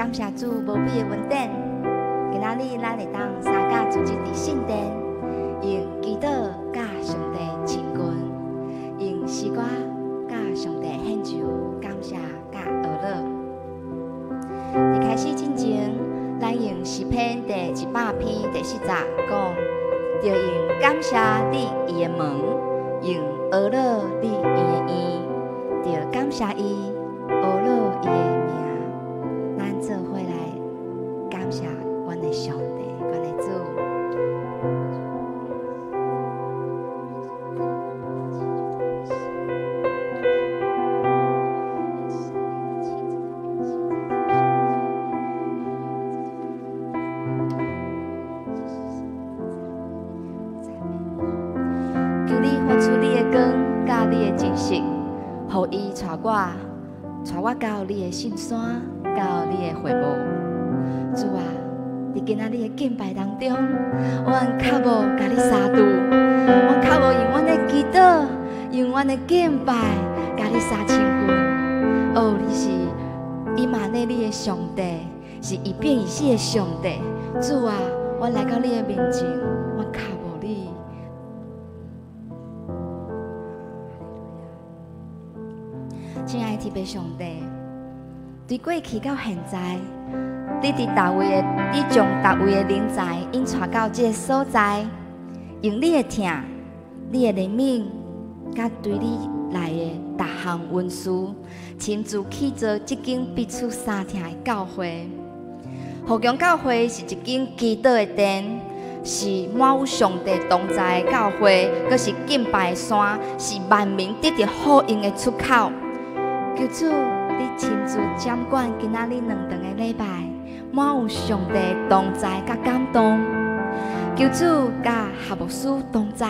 感謝主無比的恩典。今仔日咱會當相佮組織佇聖殿，用祈禱佮上帝親近，用詩歌佮上帝獻上感謝佮呵咾。佇開始進前，咱用詩篇第100篇第4節講，著用感謝入伊的門，用呵咾入伊的院，著感謝伊，呵咾伊的名。咱做伙來感謝阮的上帝，阮的主。求你發出你的光，佮你的真實，予伊帶我，帶我到你的聖山，到你的會幕。主啊，佇今仔日的敬拜當中，阮跤步共你相拄，阮跤步用阮的祈禱，用阮的敬拜，共你相親近。哦，你是以馬內利的上帝，是以便以謝的上帝。主啊，阮來到你的面前，阮跤步你。親愛的天父上帝，對過去到現在，你佇逐位的，你將逐位的靈才引帶到這个所在，用你的疼、你的憐憫，佮對你來的逐項恩賜，親自去造這間彼此相疼的教會。和強教會是一間祈禱的殿，是滿有上帝同在的教會，閣是敬拜的山，是萬民得著福音的出口。求主，你親自掌管今仔日兩頓的禮拜，滿有上帝同在佮感動。求主佮何牧師同在，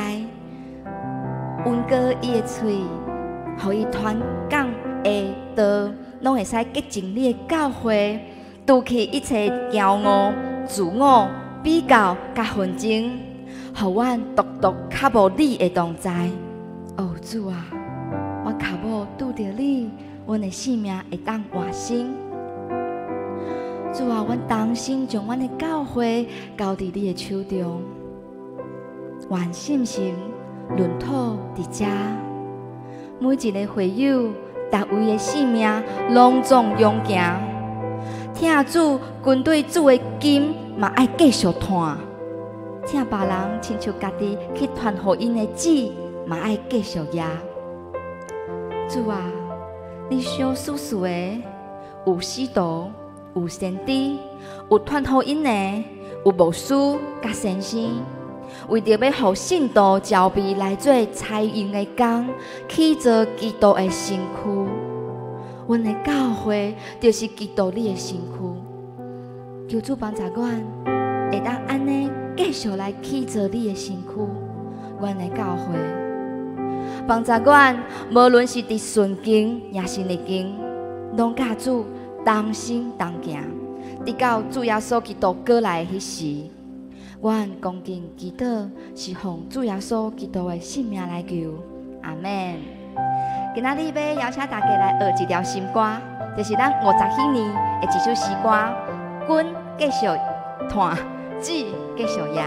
恩膏伊的喙，予伊傳講的道，攏會使潔淨你的教會，除去一切驕傲、自我、比較佮紛爭，予阮獨獨跤步你的同在。哦，主啊，我跤步拄著你，阮的性命會當活新。主啊，阮重新將阮的教會交佇你的手中，願聖神閏土佇遮，每一个會友，逐位的性命攏總勇行。疼主軍隊主的金嘛愛繼續傳，疼別人親像家己去傳福音的紙嘛愛繼續舉。主啊，你所賜賜的有使徒，有先知，有傳福音的，有牧師佮先生，為著欲予信徒召備來做差用的工，去做基督的身軀。阮的教會就是基督你的身軀。求主幫助阮，會當按呢繼續來去做你的身軀，阮的教會。幫助阮，無論是佇順境抑是逆境，攏佮主同心同行，直到主耶穌基督閣來彼時，阮恭敬祈禱，是奉主耶穌基督的聖名來求，阿們。今仔日欲邀請大家來學一條新歌，就是咱50禧年的一首詩歌，君繼續彈，子繼續搖。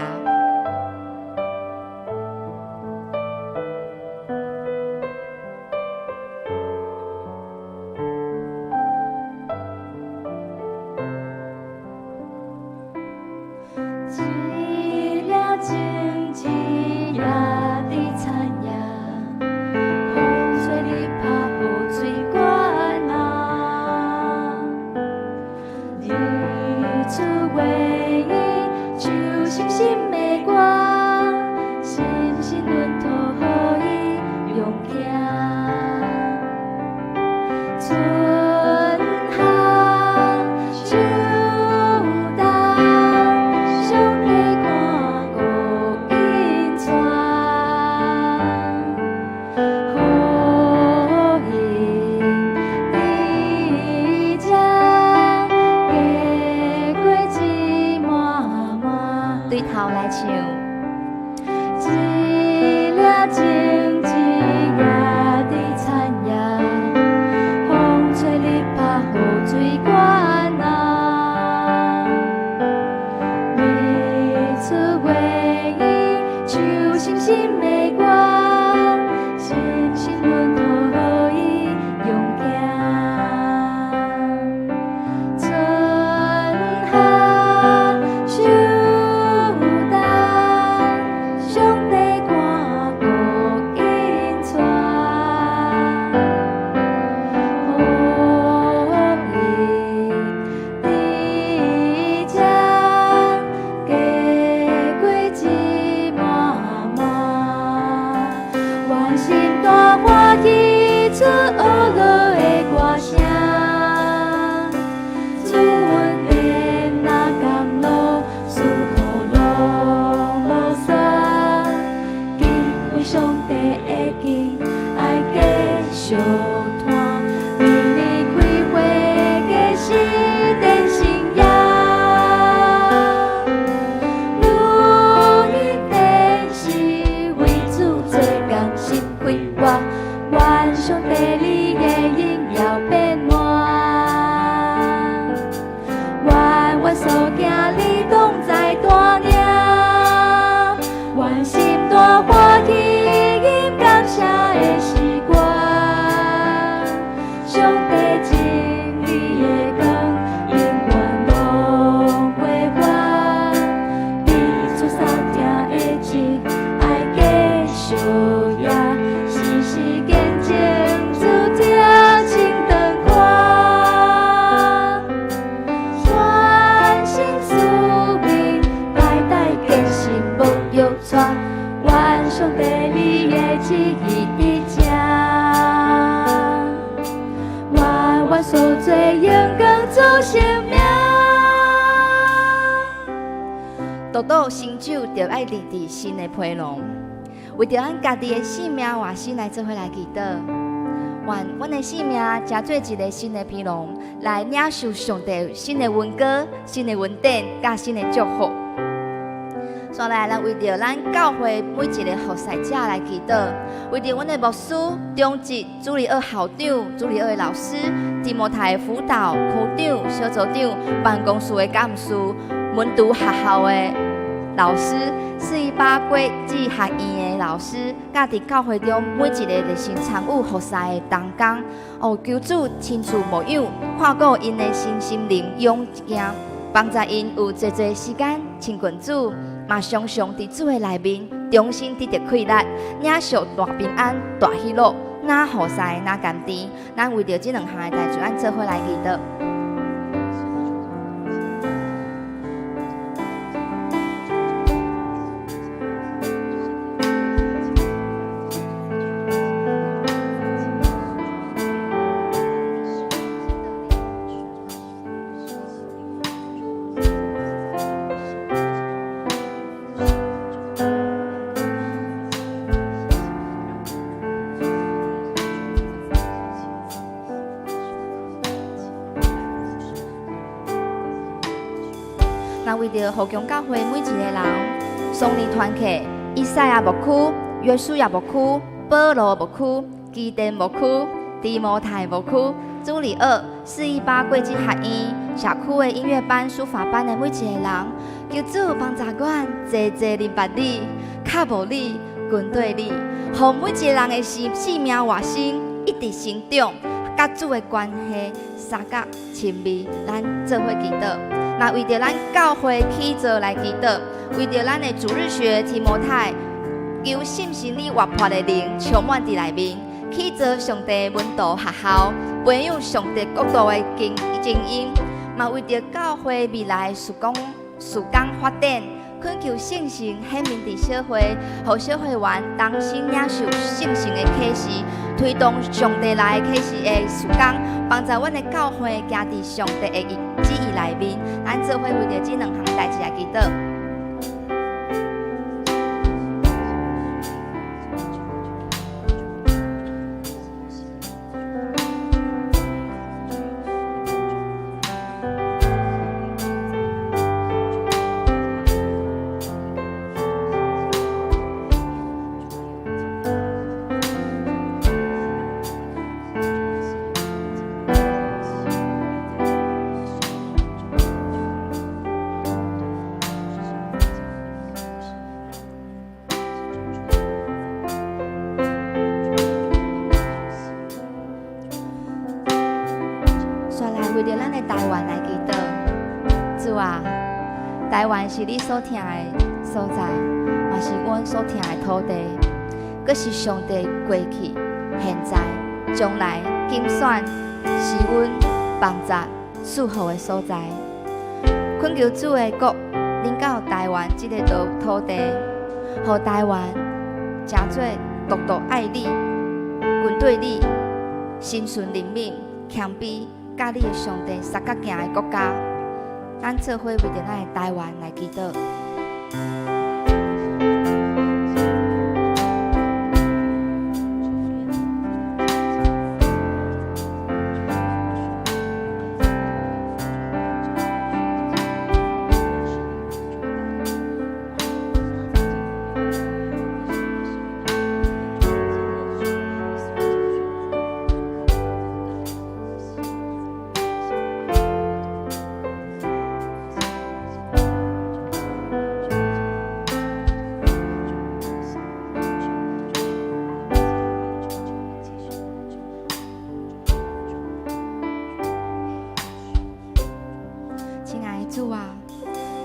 一粒種子也佇田野，風吹日拍雨水灌啊。日出月影像星星的歌，深深閏土予伊勇行。春夏秋冬，上帝看顧引帶，福音佇這經過一滿滿。對頭來唱。一粒種子也佇田野，風吹續攤，年年開會嘅是電信仰，女人電視為主做工心快活，願上帝你的榮耀變滿，願我所行你同在帶領，願心大歡喜吟感謝的詩歌，上帝真理的光永遠攏袂還，彼此相疼的情愛繼續也，時時見證主疼情長寬，全心使命代代堅信無搖掣，願上帝你的旨意佇這，願我所做榮光主聖名。獨獨新酒著愛立佇新的批籠，為著咱家己的性命活身來做伙來祈禱，願阮的性命成做一个新的批籠，來領受上帝新的恩膏、新的恩典、佮新的祝福。煞來，咱為著咱教會每一个服侍者來祈禱，為著阮的牧師、長執、主日學校長、主日學的老師、提摩太的輔導、區長、小組長、辦公室的幹事、門徒學校的老師、418國際學院的老師，佮佇教會中每一个熱心參與服侍的同工，哦，求主親自牧養，看顧𪜶的身心靈勇健，幫助𪜶有濟濟時間親近主，嘛常常佇主的內面重新得著氣力，領受大平安、大喜樂，若服侍若甘甜。咱為著這兩項的代誌，咱做伙來祈禱。那為著後宮教會每一個人，雙年團契、以賽亞牧區、約書亞牧區、保羅牧區、基甸牧區、提摩太牧區、主日學、418國際學院、社區的音樂班、書法班的每一個人，求主幫助阮，濟濟明白你，靠慕你，跟綴你，予每一個人的生命活身一直成長，佮主的關係相佮親密，咱做伙祈禱。那為著咱教會起造來祈禱，為著咱的主日學提摩太，求信心你活潑的靈充滿佇內面，起造上帝門徒學校，培養上帝國度的精英。嘛為著教會未來事工事工發展，懇求聖神顯明佇小會，予小會員同心領受聖神的啟示，推動上帝來的啟示的事工，幫助阮的教會行佇上帝的旨意內面。咱做伙為著這兩項代誌來祈禱。煞來為著咱的台灣來祈禱，主啊，台灣是你所疼的所在，嘛是阮所疼的土地，閣是上帝過去、現在、將來揀選是阮幫助祝福的所在。懇求主的國臨到台灣這个土地，予台灣成做獨獨愛你、跟綴你、心存憐憫、謙卑，佮你的上帝相佮行的國家。咱做伙為著咱的台灣來祈禱。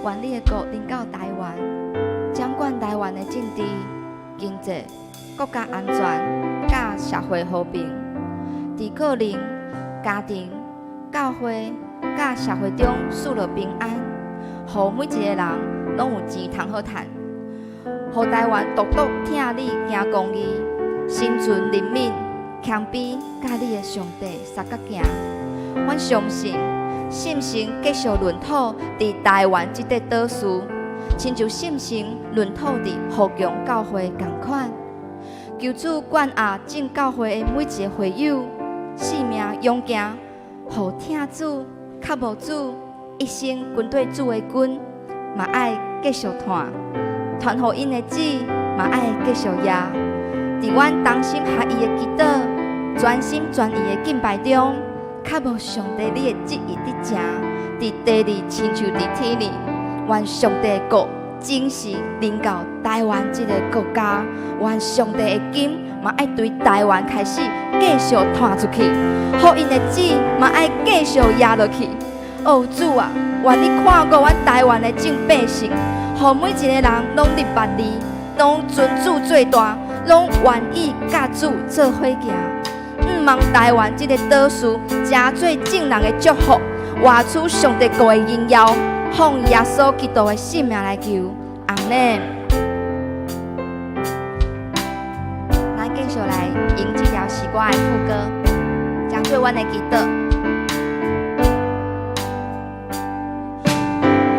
願你的國臨到台灣，掌管台灣的政治、經濟、國家安全、佮社會和平。佇個人、家庭、教會、佮社會中賜予平安，予每一個人攏有錢通好趁，予台灣獨獨疼你、行公義、心存憐憫、謙卑，佮你的上帝相佮行。阮相信，聖神繼續閏土佇台灣這塊島嶼，親像聖神閏土佇福強教會仝款。求主關愛眾教會的每一個會友，性命勇健，予疼主、渴慕主，一生跟綴主的根，嘛愛繼續傳，傳予𪜶的子，嘛愛繼續業。佇阮同心合意的祈禱，全心全意的敬拜中，渴慕上帝你的旨意佇成，佇地裡親像佇天裡。願上帝的國準時臨到台灣這个國家，願上帝的金嘛愛對台灣開始繼續傳出去，予𪜶的子嘛愛繼續壓落去。哦，主啊，願你看顧阮台灣的眾百姓，予每一个人攏認捌你，攏尊主做大，攏願意佮主做伙行。毋望台灣這个島嶼，成做眾人的祝福，活出上帝國的榮耀。奉耶穌基督的聖名來求，阿們。咱繼續來用這條詩歌的副歌，當做阮的祈禱。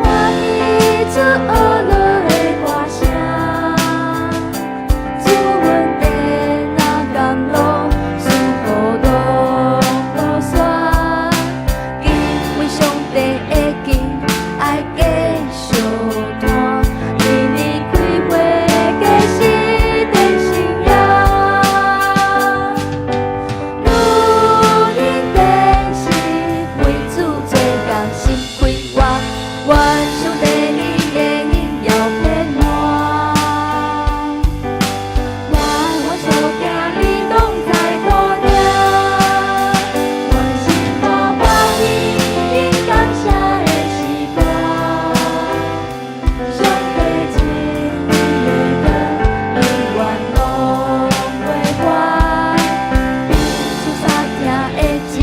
歡喜主呵樂的歌聲，主恩典若甘露，賜予攏無煞，敬畏上帝的經，愛繼續傳，年年開會繼續伝信仰，女人電視為主做工心快活，願上帝你的榮耀遍滿，願阮所行你攏知顧念，願心肝歡喜，因感謝的詩歌，上帝真理的光，永遠攏袂斷，彼此相疼的情，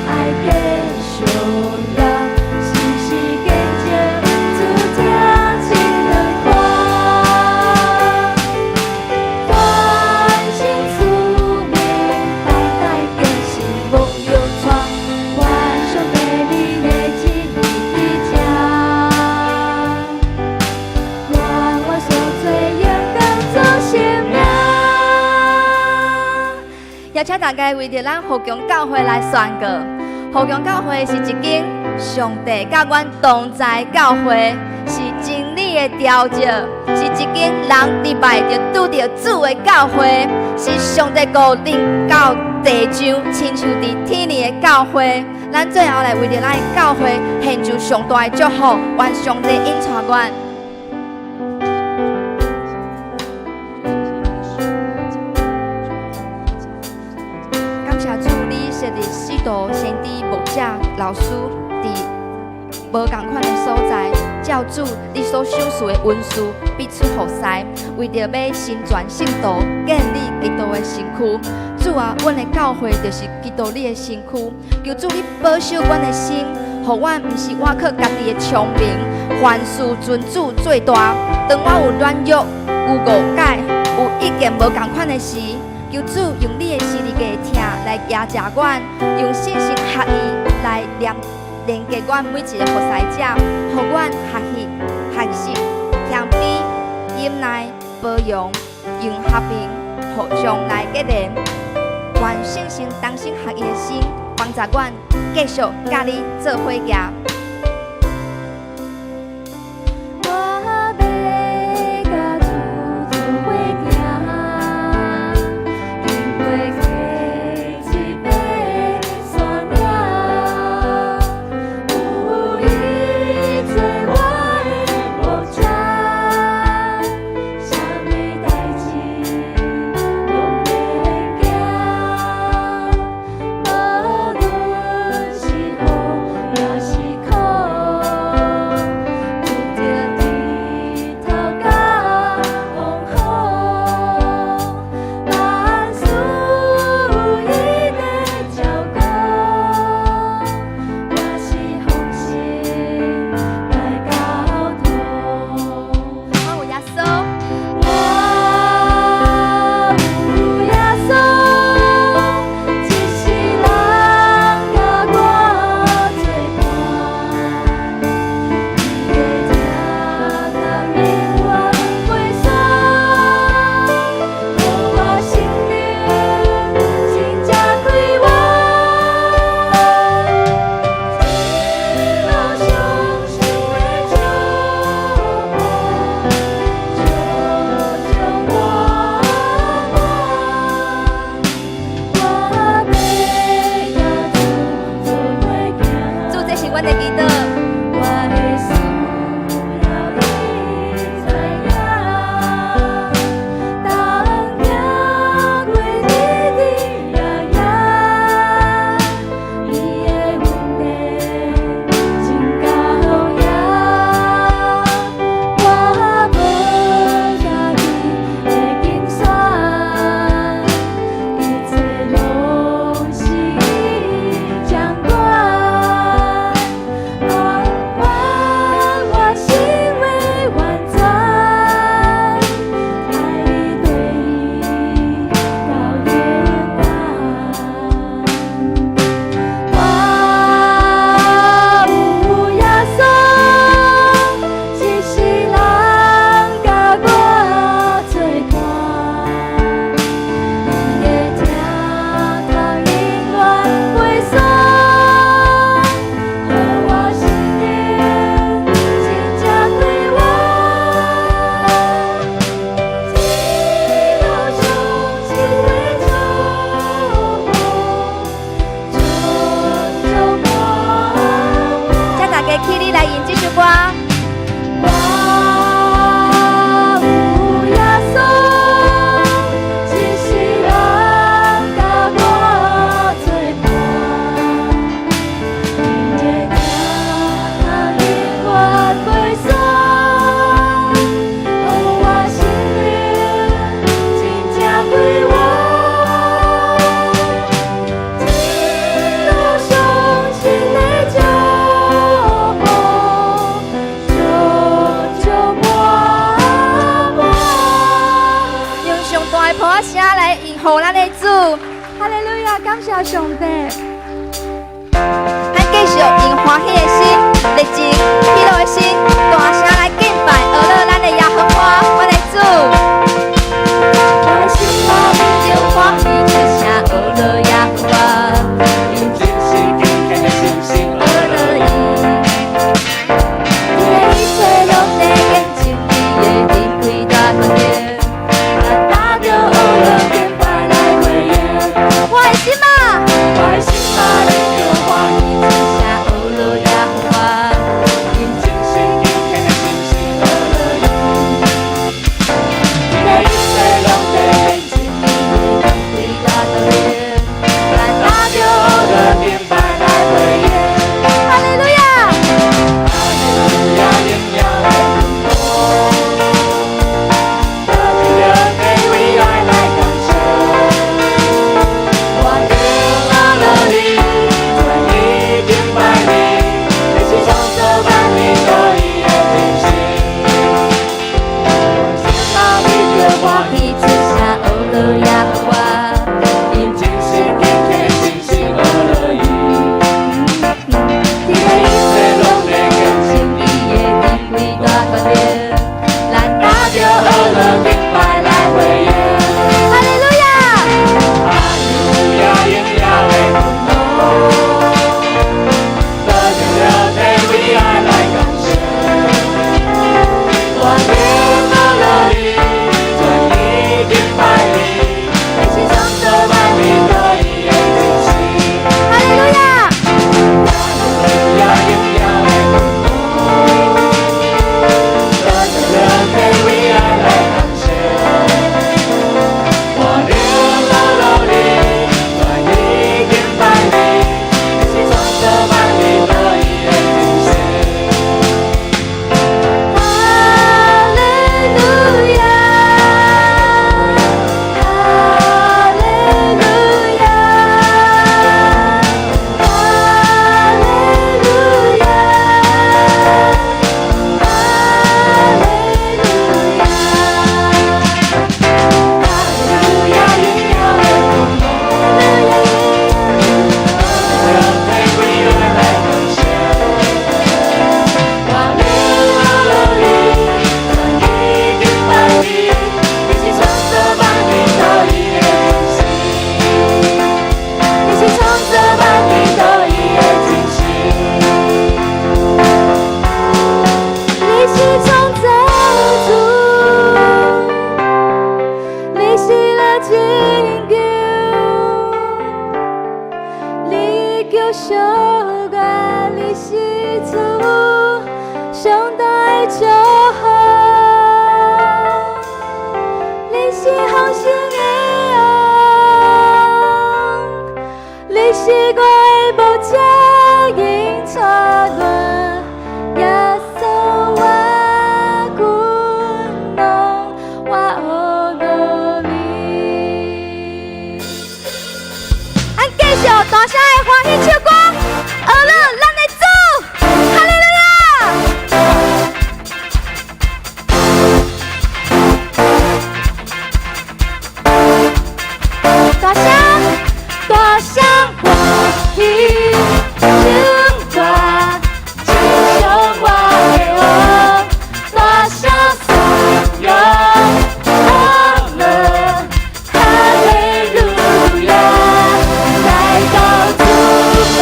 愛繼續業，時時見證主疼親兩款，傳承使命，代代堅持無搖掣，願上帝你的旨意佇這，願我所做勇敢做生命。邀請大家為著咱福強教會來宣告。福強教會是一間上帝佮阮同在教會，是真理的雕像，是一間人禮拜就拄著主的教會，是上帝國臨到地上，親像佇天裡的教會。咱最後來為著咱的教會獻上上大的祝福，願上帝引帶阮。感謝主，你設立使徒、先知、牧者、老師，佇無仝款的所在，照主你所賞賜的恩賜，彼此服侍，為著欲成全聖徒，建立基督的身軀。主啊，阮的教會就是基督你的身軀。求主你保守阮的心，予阮毋是倚靠家己的聰明，凡事尊主做大。當我有軟弱、有誤解、有意見無仝款的時，求主用你的十字架的疼來壓制阮，用信心合一來連結阮每一个服侍者，予阮學習、學習謙卑、忍耐、包容，用和平互相來結連。願聖神同心合意的心，幫助阮繼續佮你做伙行。我欲佮主做伙行，經過溪水爬山嶺，有伊做我的牧者，啥物代誌攏免驚。無論是雨抑是苦，哈利路亞，感謝上帝。咱繼續用歡喜的心、熱情、喜樂的心，大聲來敬拜、呵咾咱的耶和華，阮的主。我的心啊，你著歡喜，出聲呵咾耶和華，因真是敬虔的信心呵咾伊。天地一切攏在見證伊的智慧大權能，咱打著呵咾敬拜來回應。我的心啊，我的心啊，你著歡喜，出聲呵咾耶和華，因真是敬虔的信心呵咾伊。天地一切攏在見證伊的智慧大權能，咱打著呵咾敬拜來回應。哈利路亞！哈利路亞，榮耀的君王，得著了地為愛來感謝。我靈呵咾你，全意敬拜你，你是創造萬物獨一的真神。我的心啊，你著歡喜出聲呵咾耶和華，因真是敬虔的信心呵咾伊。天地一切攏在見證伊的智慧大權能，咱打著呵咾敬拜來回應。哈利路亞！哈利路亞，榮耀的君王，得著了地為愛來感謝。我靈呵咾你，全意敬拜你，你是創造萬物獨一的真神。哈利路亞！哈利路亞，榮耀的君王，得著了地為愛來感謝。我靈呵咾你，全意敬拜你，你是創造萬物獨一的真神。哈利路亞，哈利路亞，哈利路亞，哈利路亞，哈利路亞，榮耀的君王，得著了地為愛來感謝。我靈呵咾你，全意敬拜你，你是創造萬物獨一的真神。你是創造萬物獨一的真神，你是創造主，你是來拯救，你救贖我，你是主，上大的祝福，你是豐盛的王，你是我的牧者，引帶我，耶穌我君王，我呵咾你。咱繼續大聲的歡喜唱歌，呵咾咱的主，哈利路亞！大聲，大聲歡喜唱歌，欣賞我的王，大聲頌揚，呵咾，哈利路亞，來到主面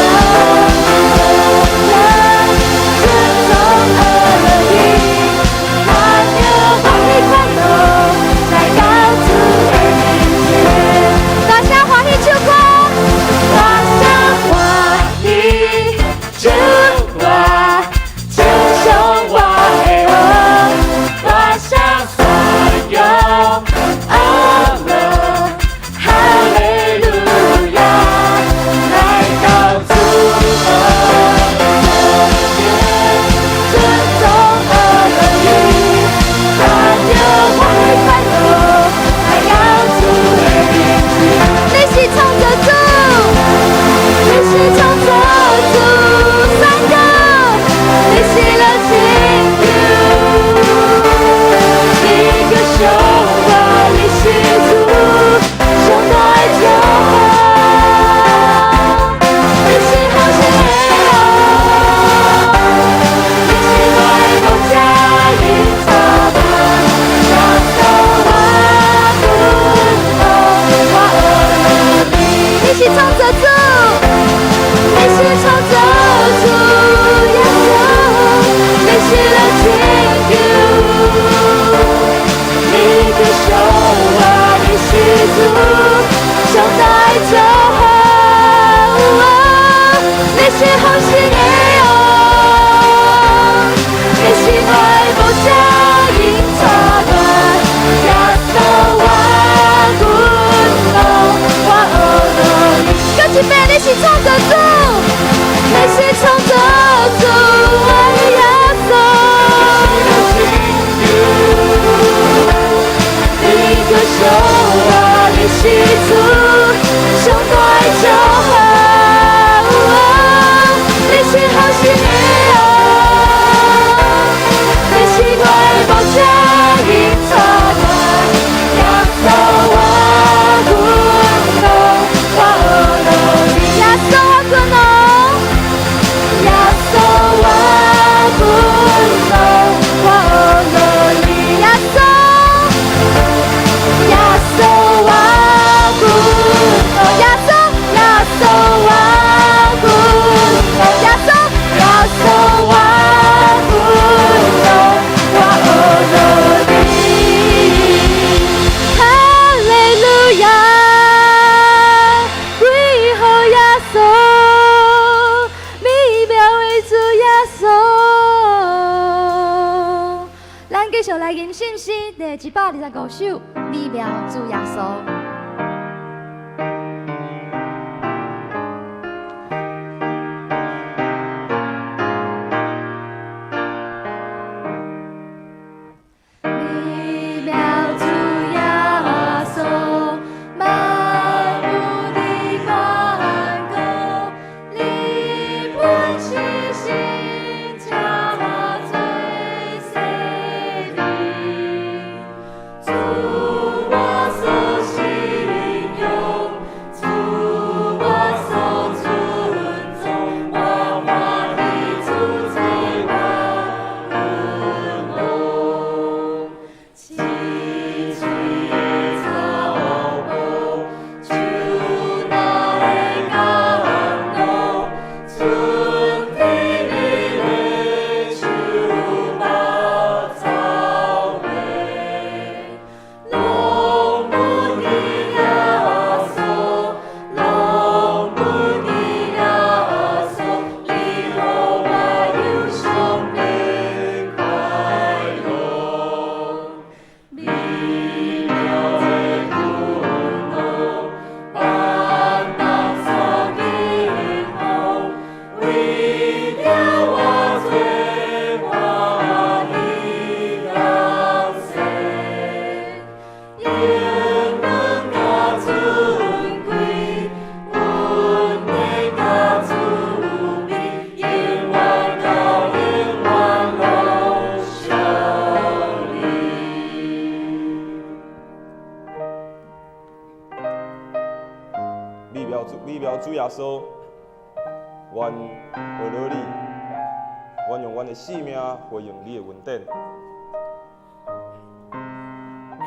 造主，你是創造主耶穌，你是來拯救，你救贖我的是主，上大救我，你是好心的王，你是我的牧者引帶我，耶穌我君王，我學落你。閣一遍，你是創造主，你是創造主，我的耶穌。你救贖我的是主，上大救我，你是好心的王，你是我的牧者引帶我，耶穌我君王，我學落你。耶穌我君王，耶穌我君王，我學落你。耶穌，耶穌我君王，耶穌，耶穌我君王，耶穌，耶穌我君王，我學落你。哈利路亞，歸予耶穌，美妙的主耶穌。咱繼續來吟聖詩第125首，美妙主耶穌。美妙主耶穌，萬物的萬國，你本是神，才最細微，主我所信仰，主我所尊重，我歡喜主做我君王。青翠草坡，主哪會感動？春天的綠樹百草花，榮耀的耶穌，榮耀的耶穌，你予我有生命快樂。美妙的君王，萬邦所敬奉，為了我罪，歡喜降生。榮耀尊貴，恩典佮慈悲，永遠到永遠攏屬你。美妙主，美妙主耶穌，阮學落你，阮用阮的性命回應你的恩典，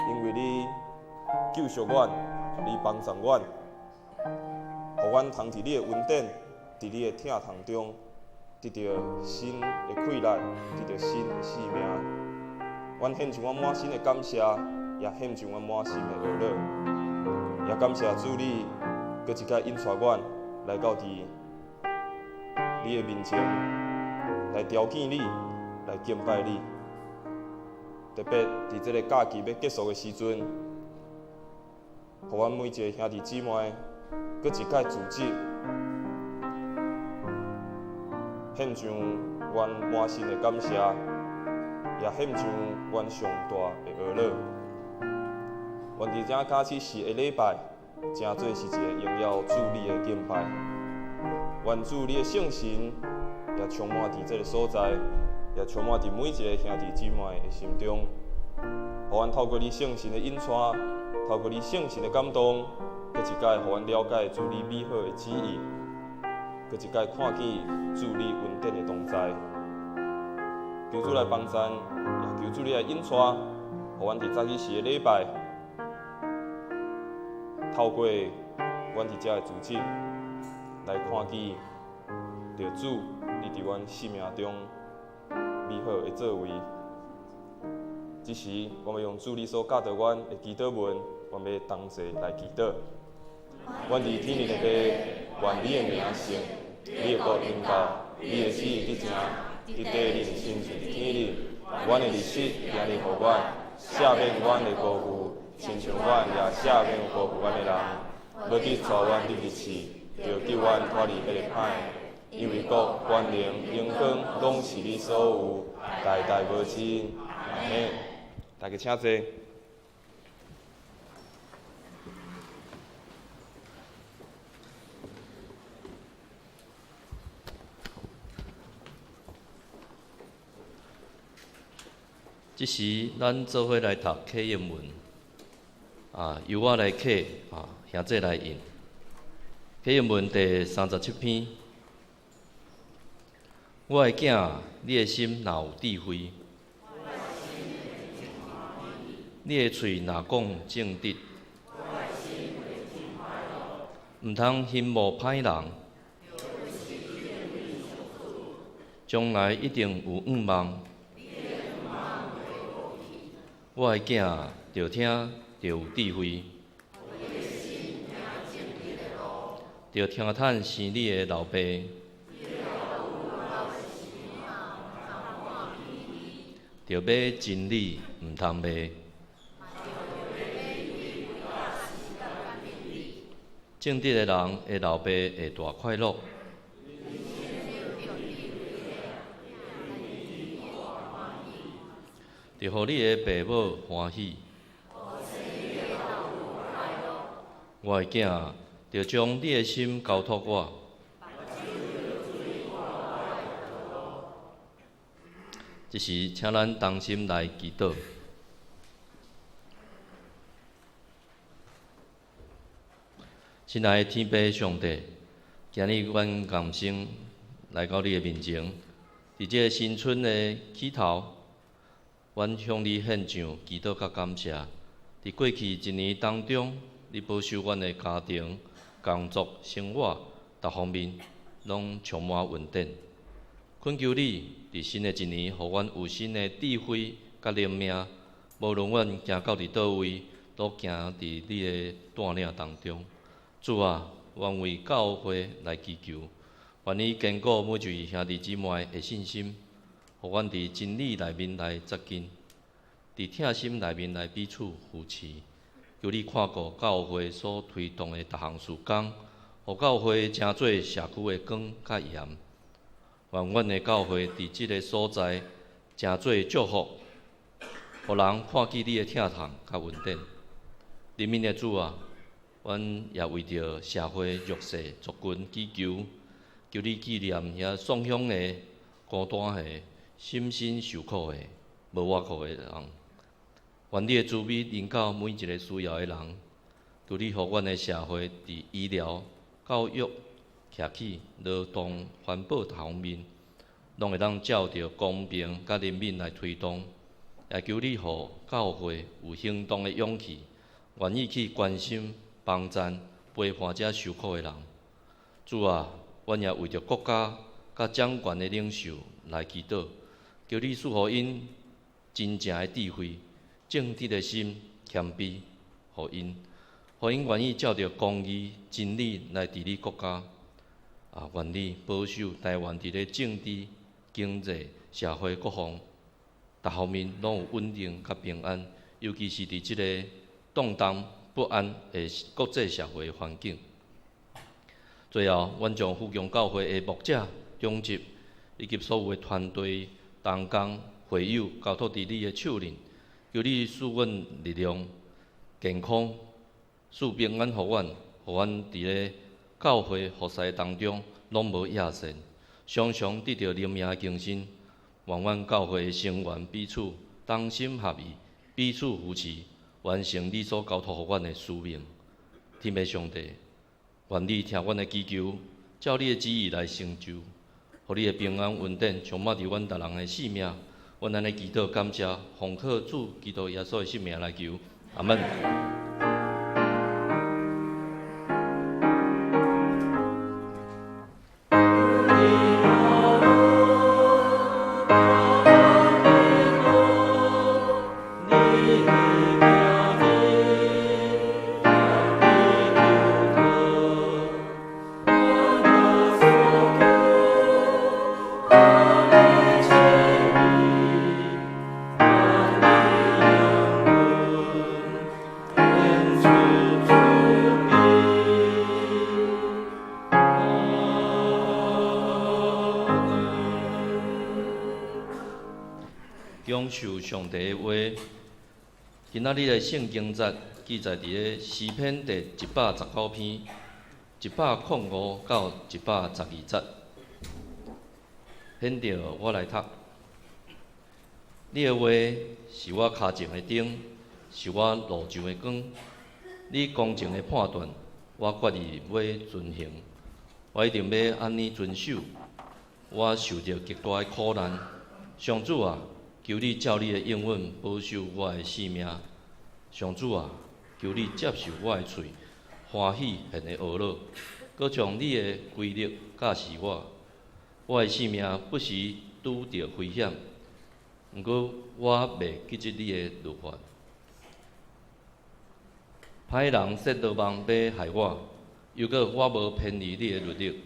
因為你救贖阮，你幫助阮，予阮通佇你的恩典，佇你的疼痛中，得著新的氣力，得著新的生命。阮獻上阮滿心的感謝，也獻上阮滿心的哀樂，也感謝主你，閣一擺引帶阮來到佇你的面前，來朝見你，來敬拜你。特別佇這个假期欲結束的時陣，予阮每一个兄弟姊妹，閣一擺組織，獻上阮滿心的感謝，也獻上阮上大的哀樂。願佇這早起時的禮拜，成做是一個榮耀主你的敬拜。願主你的聖神也充滿佇這个所在，也充滿佇每一个兄弟姊妹的心中。予阮透過你聖神的引帶，透過你聖神的感動，閣一擺予阮了解主你美好的旨意，閣一擺看見主你恩典的同在。求主來幫贊，也求主你來引帶，予阮佇早起時的禮拜，透過阮佇遮的組織來看見著主，你佇阮生命中美好的作為。這時，阮欲用主你所教導阮的祈禱文，阮欲同齊來祈禱。阮佇天頂的父，願你的名聖，你的國臨到，你的旨意得成，佇地裡親像佇天頂。阮的日食今日予阮，赦免阮的過誤，親像阮也赦免有辜負阮的人。無得帶阮入去試，著救阮脫離彼个歹的。因為國、權能、榮光，攏是你所有，代代無盡。阿們。大家請坐。這時，咱做伙來讀啟應文，啊，由我來啟，啊，兄弟來應。啟應文第37篇。我的囝，你的心若有智慧，你的喙若講正直，毋通羨慕歹人，將來一定有向望。我的囝，著聽，著有智慧，著聽趁生你的老爸，著買真理，毋通賣。正直的人的老爸會大快樂。著予你的爸母歡喜。我的囝，著將你的心交託我。這時，請咱同心來祈禱。親愛的天父上帝，今日阮同心來到你的面前，佇這个新春的起頭，阮向你獻上祈禱佮感謝。佇過去一年當中，你保守阮的家庭、工作、生活，逐方面攏充滿恩典。懇求你佇新的一年，予阮有新的智慧佮靈命。無論阮行到佇佗位，都行佇你的帶領當中。主啊，阮為教會來祈求，願你堅固每一位兄弟姊妹的信心，予阮佇真理內面來扎根，佇疼心內面來彼此扶持。求你看顧教會所推動的逐項事工，予教會成做社區的光佮鹽。願阮的教會佇這个所在成做祝福，予人看見你的疼痛佮恩典。憐憫的主啊，阮也為著社會弱勢族群祈求，求你紀念遐喪鄉的、孤單的、心身受苦的、無倚靠的人。願你的慈悲臨到每一个需要的人，求你予阮的社會佇醫療、教育、徛起、勞動、環保逐方面，攏會當照著公平佮憐憫來推動。也求你予教會有行動的勇氣，願意去關心、幫贊、陪伴這受苦的人。主啊，阮也為著國家佮掌權的領袖來祈禱，求你賜予𪜶真正的智慧、正直的心、謙卑，予𪜶，予𪜶願意照著公義、真理來治理國家。啊，願你保守台灣佇咧政治、經濟、社會各方，逐方面攏有穩定佮平安，尤其是佇這个動盪不安的國際社會環境。最後，阮將富強教會的牧者、長執以及所有的團隊、同工、會友交託佇你的手裡，求你賜阮力量、健康、賜平安予阮，予阮佇咧教會服侍當中攏無野心，常常得著靈命的更新。願阮教會的成員彼此同心合意，彼此扶持，完成你所交託予阮的使命。天父上帝，願你聽阮的祈求，照你的旨意來成就，予你的平安恩典充滿佇阮逐人的生命。阮按呢祈禱感謝，奉靠主基督耶穌的聖名來求，阿們。享受上帝的話。今仔日的聖經節記載佇咧詩篇第119篇105到112節。現在我來讀。你的話是我跤前的燈，是我路上的光。你公正的判斷，我決意欲遵行，我一定欲按呢遵守。我受著極大的苦難，上主啊，求你照你的應允保守我的性命。上主啊，求你接受我的喙，歡喜獻的懊惱，閣將你的規律教示我。我的性命不時拄著危險，毋過我袂記得你的律法。歹人設羅網欲害我，猶閣我無偏離你的律例。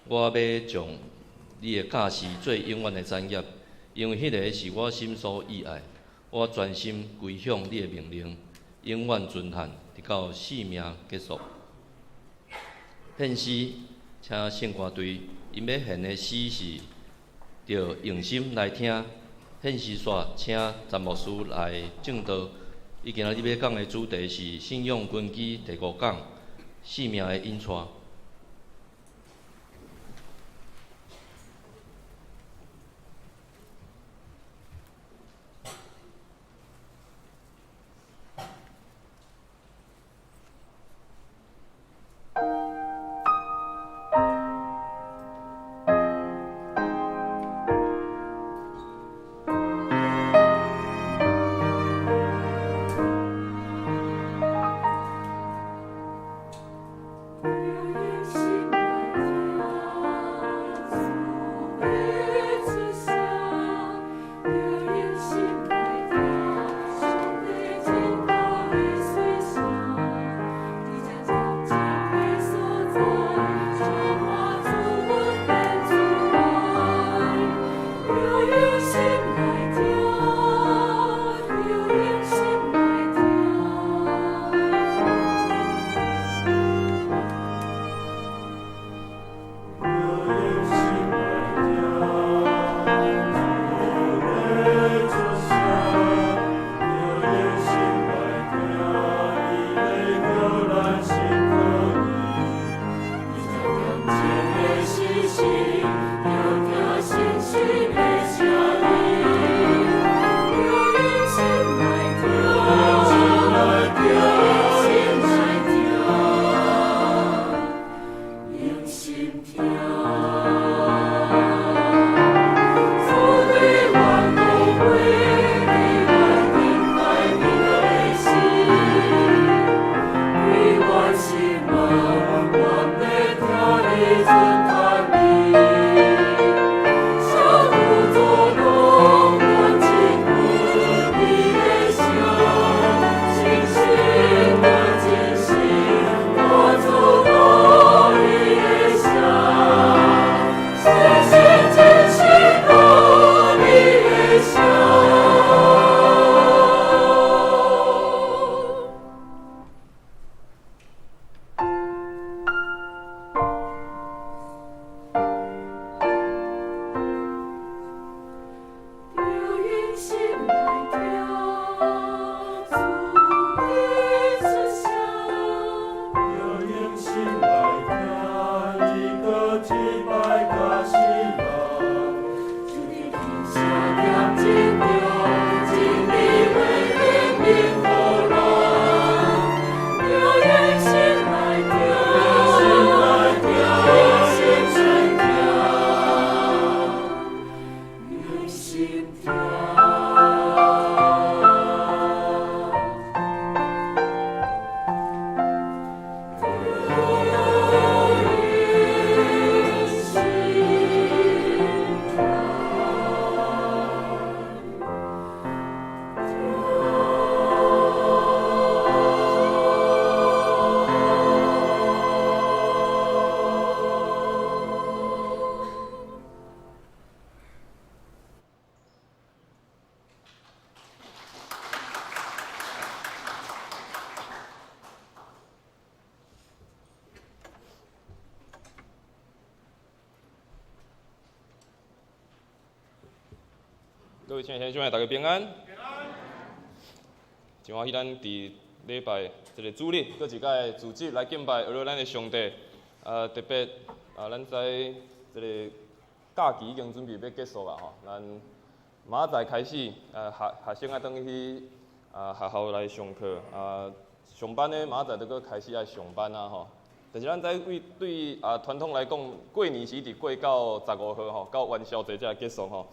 我欲將你的教示做永遠的產業，因為彼个是我心所意愛。我專心歸向你的命令，永遠遵行，直到性命結束。獻詩，請聖歌隊，𪜶欲獻的詩是著用心來聽。獻詩煞，請詹牧師來證道。伊今仔日欲講的主題是信仰根基第五講，性命的引帶。我各位親愛的兄弟姊妹，大家平安。真歡喜咱佇禮拜這个主日，閣一擺組織來敬拜阿羅咱的上帝。啊，特別啊，咱知這个假期已經準備欲結束啦吼，咱明仔載開始，啊學學生愛轉去啊學校來上課，啊上班的明仔載就閣開始愛上班啊吼。但是咱知為對啊傳統來講，過年是一直過到15號吼，到元宵節才會結束吼。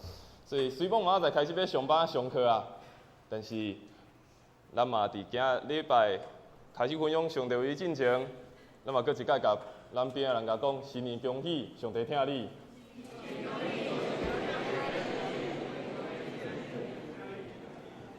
所以雖講明仔載開始欲上班上課啊，但是咱嘛佇今仔禮拜開始分享上帝話進前，咱嘛閣一擺共咱邊仔人共講新年恭喜，上帝疼你。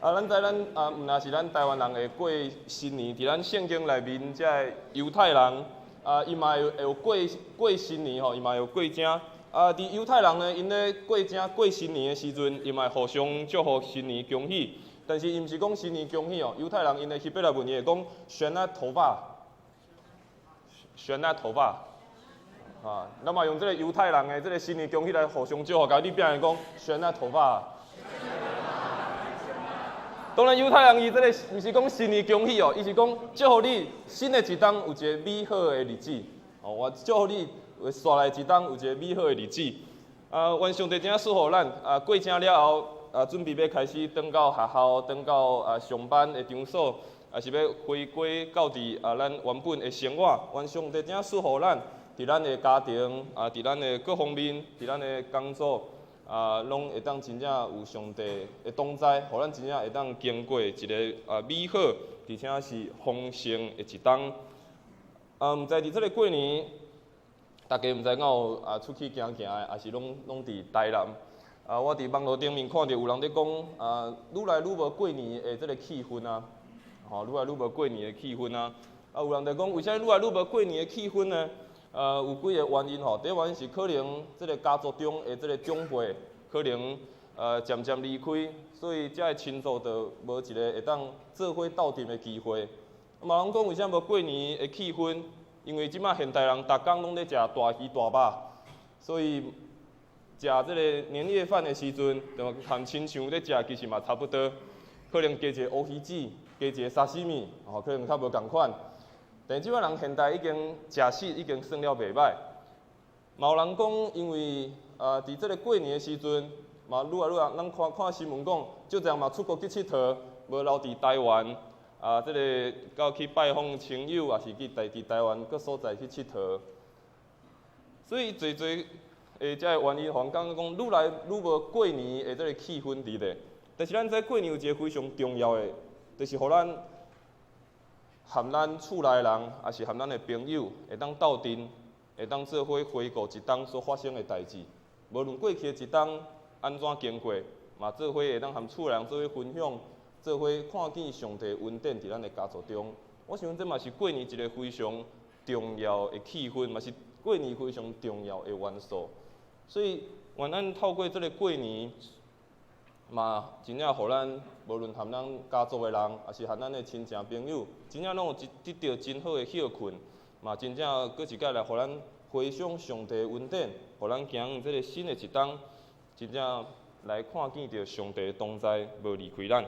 啊，咱知咱啊，毋但是咱台灣人會過新年，佇咱聖經內面，這个猶太人啊，伊嘛會有過過新年吼，伊嘛有過正。啊，佇猶太人呢，𪜶咧過正過新年的時陣，伊嘛會互相祝福新年恭喜。但是伊毋是講新年恭喜哦，猶太人𪜶的希伯來文伊會講 Shana Tova，Shana Tova。啊，咱嘛用這个猶太人的這个新年恭喜來互相祝福，共你邊人講 Shana Tova。當然，猶太人伊這个毋是講新年恭喜哦，伊是講祝福你新的一冬有一个美好的日子。哦，我祝福你紲來一冬有一个美好的日子。啊，願上帝真正賜予咱啊，過正了後啊，準備欲開始轉到學校、轉到啊上班的場所，抑是欲回歸到佇啊咱原本的生活。願上帝真正賜予咱，佇咱的家庭啊，佇咱的各方面，佇咱的工作啊，攏會當真正有上帝的同在，予咱真正會當經過一个啊美好，而且是豐盛的一冬。啊，毋知佇這个過年，大家毋知敢有啊出去行行的，抑是攏攏佇台南。啊，我佇網路頂面看著有人咧講啊，愈來愈無過年的這个氣氛啊，吼，愈來愈無過年的氣氛啊。啊，有人就講，為啥愈來愈無過年的氣氛呢？有幾个原因吼。第一原因是可能這个家族中的這个長輩可能漸漸離開，所以這个親族就無一个會當做伙鬥陣的機會。嘛有人講，為啥無過年的氣氛？因為這擺現代人逐工攏咧食大魚大肉，所以食這个年夜飯的時陣，就和親像咧食，其實嘛差不多。可能加一个烏魚子，加一个沙西米，吼，可能較無仝款。但這擺人現代已經食食已經算了袂䆀。嘛有人講，因為啊，佇這个過年的時陣，嘛愈來愈人，咱看看新聞講，足濟人嘛出國去𨑨迌，無留佇台灣。啊，這个到去拜訪親友，抑是去台佇台灣各所在去𨑨迌。所以濟濟的這个原因，予人感覺講愈來愈無過年的這个氣氛佇咧。但是咱知過年有一个非常重要的，就是予咱和咱厝內人，抑是和咱的朋友，會當鬥陣，會當做伙回顧一冬所發生的代誌。無論過去的一冬按怎經過，嘛做伙會當和厝內人做伙分享，做伙看見上帝恩典佇咱的家族中。我想這嘛是過年一个非常重要的氣氛，嘛是過年非常重要的元素。所以，願咱透過這个過年，嘛真正予咱無論和咱家族的人，抑是和咱的親情朋友，真正攏有一得著真好的歇睏，嘛真正閣一擺來予咱回想上帝的恩典，予咱行這个新的一冬，真正來看見著上帝的同在，無離開咱。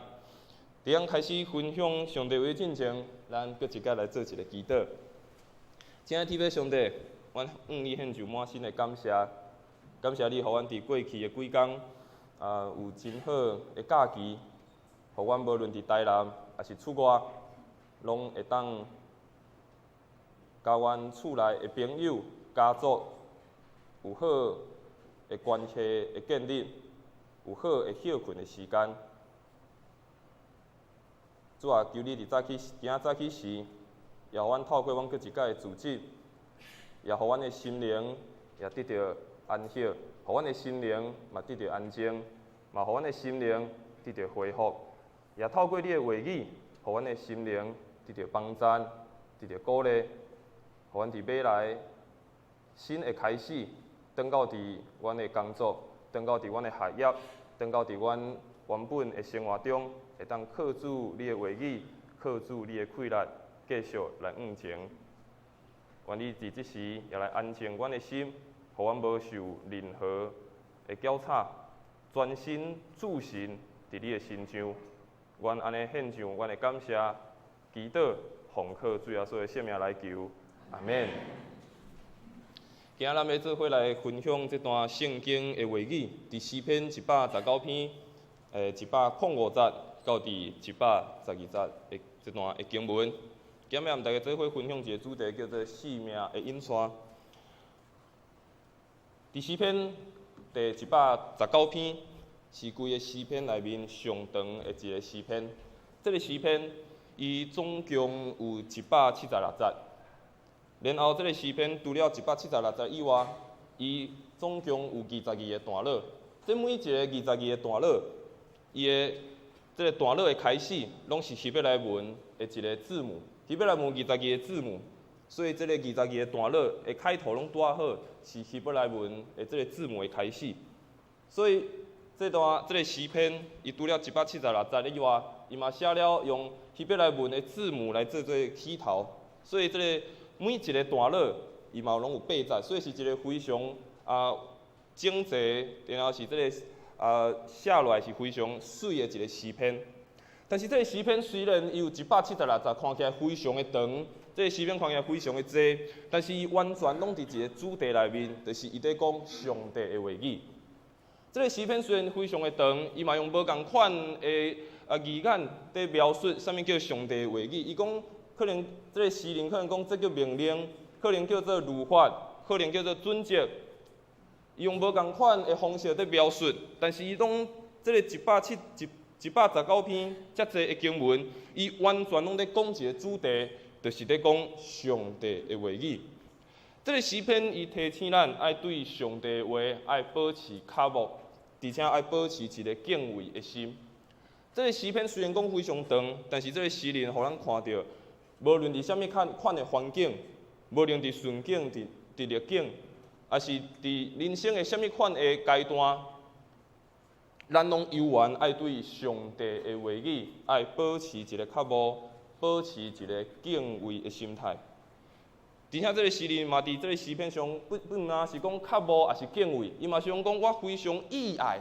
佇咱開始分享上帝話進前，咱閣一擺來做一个祈禱。親愛的天父上帝，阮向你獻上滿心的感謝，感謝你予阮佇過去的幾工，啊，有真好的假期，予阮無論佇台南，抑是出外，攏會當佮阮厝內的朋友、家族有好的關係的建立，有好的歇睏的時間。主啊，求你佇早起，今仔早起時，也予阮透過阮閣一擺的組織，也予阮的心靈也得著安息，予阮的心靈嘛得著安靜，嘛予阮的心靈得著恢復。也透過你的話語，予阮的心靈得著幫贊，得著鼓勵，予阮佇未來新的開始，轉到佇阮的工作，轉到佇阮的學業，轉到佇阮原本的生活中，會當靠主你的話語，靠主你的氣力，繼續來向前。願你佇這時也來安靜阮的心，予阮無受任何的攪吵，專心注神佇你的身上。阮按呢獻上阮的感謝，祈禱奉靠主耶穌的聖名來求，阿們。今仔咱欲做伙來分享這段聖經的話語，佇詩篇119篇，105節到佇112節的這段的經文。今仔欲和大家做伙分享一個主題，叫做性命的引帶。佇詩篇第119篇是規个詩篇內面上長的一个詩篇。這个詩篇伊總共有176節。然後這个詩篇除了176節以外，伊總共有22个段落。這每一个22个段落，伊的這个段落的開始，攏是希伯來文的一个字母。希伯來文22个字母，所以這个22个段落的開頭攏拄仔好是希伯來文的這个字母的開始。所以這段這个詩篇，伊除了176節以外，伊嘛寫了用希伯來文的字母來做做起頭。所以這个每一个段落，伊嘛攏有八節，所以是一个非常整齊，然後是這个寫落來是非常媠的一个詩篇。但是這个詩篇雖然伊有176節，看起來非常的長，這个詩篇看起來非常的濟，但是伊完全攏佇一个主題內面，就是伊佇講上帝的話語。這个詩篇雖然非常的長，伊嘛用無仝款的字眼佇描述啥物叫上帝的話語。伊講可能這个詩人可能講這叫命令，可能叫做律法，可能叫做準則。伊用無仝款的方式佇描述，但是伊攏這个119篇遮濟的經文，伊完全攏佇講一个主題，就是佇講上帝的話語。這个詩篇伊提醒咱愛對上帝的話愛保持渴慕，而且愛保持一个敬畏的心。這个詩篇雖然講非常長，但是這个詩人予咱看著，無論佇啥物款款的環境，無論佇順境、佇逆境，抑是佇人生的啥物款的階段，咱攏猶原愛對上帝的話語愛保持一个渴慕，保持一个敬畏的心態。而且這个詩人嘛，佇這个詩篇上，不毋是講渴慕，抑是敬畏，伊嘛是講我非常意愛，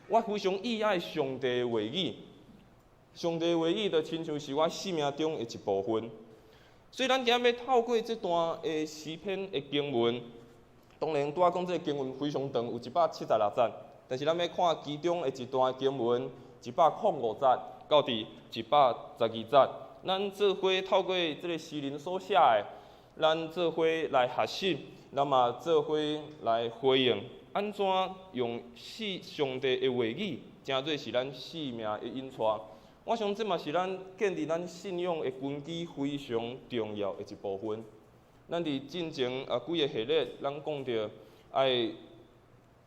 我非常意愛上帝的話語。上帝的話語就親像是我生命中的一部分。所以咱今仔欲透過這段的詩篇的經文，當然拄仔講這个經文非常長，有176節，但是咱欲看其中的一段經文，105節到佇112節，咱做伙透過這个詩人所寫的，咱做伙來學習，咱嘛做伙來回應，按怎用上帝的話語，成做是咱生命的引帶。我想這嘛是咱建立咱信仰的根基非常重要的一部分。咱佇進前幾个系列，咱講著愛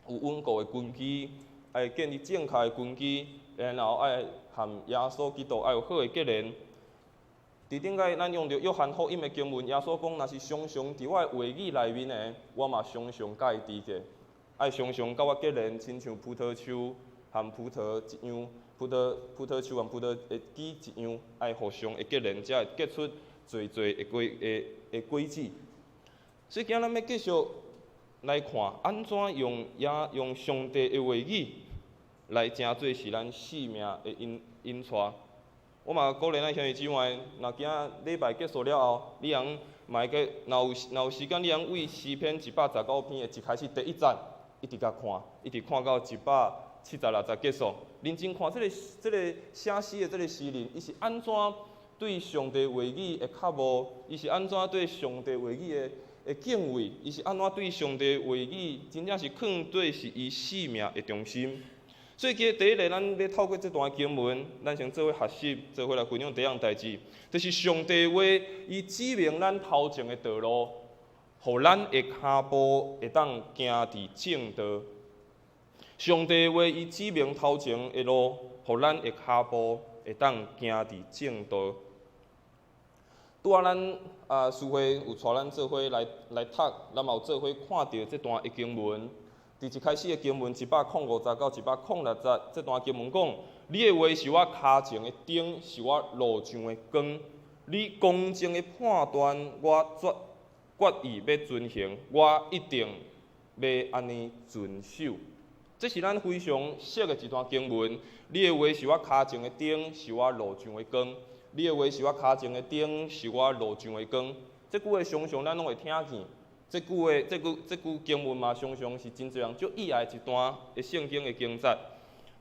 有穩固的根基，愛建立正確的根基，然後愛和耶穌基督愛有好的結連。佇頂擺咱用著約翰福音的經文，耶穌講：若是常常佇我的話語內面的，我嘛常常佮伊佇咧，愛常常佮我結連，親像葡萄樹和葡萄一樣，葡萄樹和葡萄的枝一樣，愛互相的結連，才會結出濟濟的果子。所以今仔咱欲繼續來看，按怎用上帝的話語來成做是咱生命的引帶。我嘛鼓勵咱兄弟姊妹，若今仔禮拜結束了後，你通嘛會記，若有時間，你通為詩篇119篇的一開始第一節，一直共看，一直看到176節結束。認真看這个寫詩的這个詩人，伊是按怎對上帝話語的渴慕，伊是按怎對上帝話語的敬畏，伊是按怎對上帝話語，真正是囥做是伊生命的中心。所以，其實第一个，咱欲透過這段經文，咱先做伙學習，做伙來分享第一項代誌，就是上帝話，伊指明咱頭前的道路，予咱的跤步會當行佇正道。上帝話，伊指明頭前的路，予咱的跤步會當行佇正道。拄仔咱司會有帶咱做伙來讀，咱嘛有做伙看著這段的經文。佇一開始的經文105節到106節，這段經文講：你的話是我跤前的燈，是我路上的光。你公正的判斷，我決意欲遵行，我一定欲按呢遵守。這是咱非常熟的一段經文。你的話是我跤前的燈，是我路上的光。你的話是我跤前的燈，是我路上的光。這句話常常咱攏會聽見。這句話、這句、這句經文嘛，常常是真濟人足喜愛一段的聖經的經節。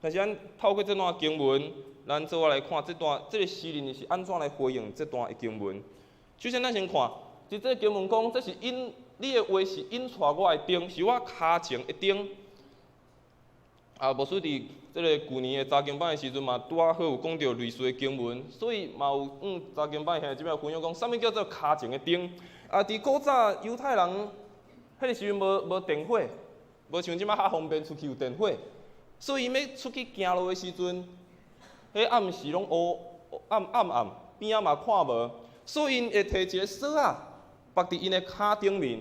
但是咱透過這段經文，咱做伙來看這段這个詩人是按怎來回應這段的經文。首先，咱先看，佇這个經文講，這是引你的話是引帶我的燈，是我跤前的燈。啊，牧師佇這个舊年的查經班的時陣嘛，拄仔好有講著類似的經文，所以嘛有向查經班的兄弟姊妹分享講，啥物叫做跤前的燈？啊，佇古早猶太人，彼个時陣無無電火，無像這擺較方便出去有電火，所以𪜶欲出去行路的時陣，彼暗時攏烏暗暗暗，邊仔嘛看無，所以𪜶會提一个索仔，縛佇𪜶的跤頂面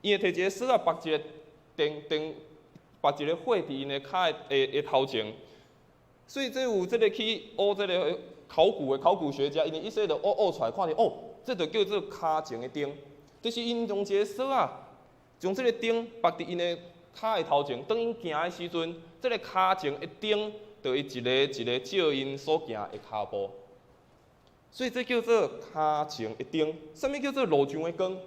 ，𪜶會提一个索仔，縛一个電電。縛一个火佇𪜶的跤的的頭前，所以這有這个去挖這个考古的考古學家，𪜶一說就挖挖出來，看著哦，這就叫做跤前的燈，就是𪜶用一个索仔，將這个燈縛佇𪜶的跤的頭前，當𪜶行的時陣，這个跤前的燈就會一个一个照𪜶所行的跤步。所以這叫做跤前的燈。啥物叫做路上的光？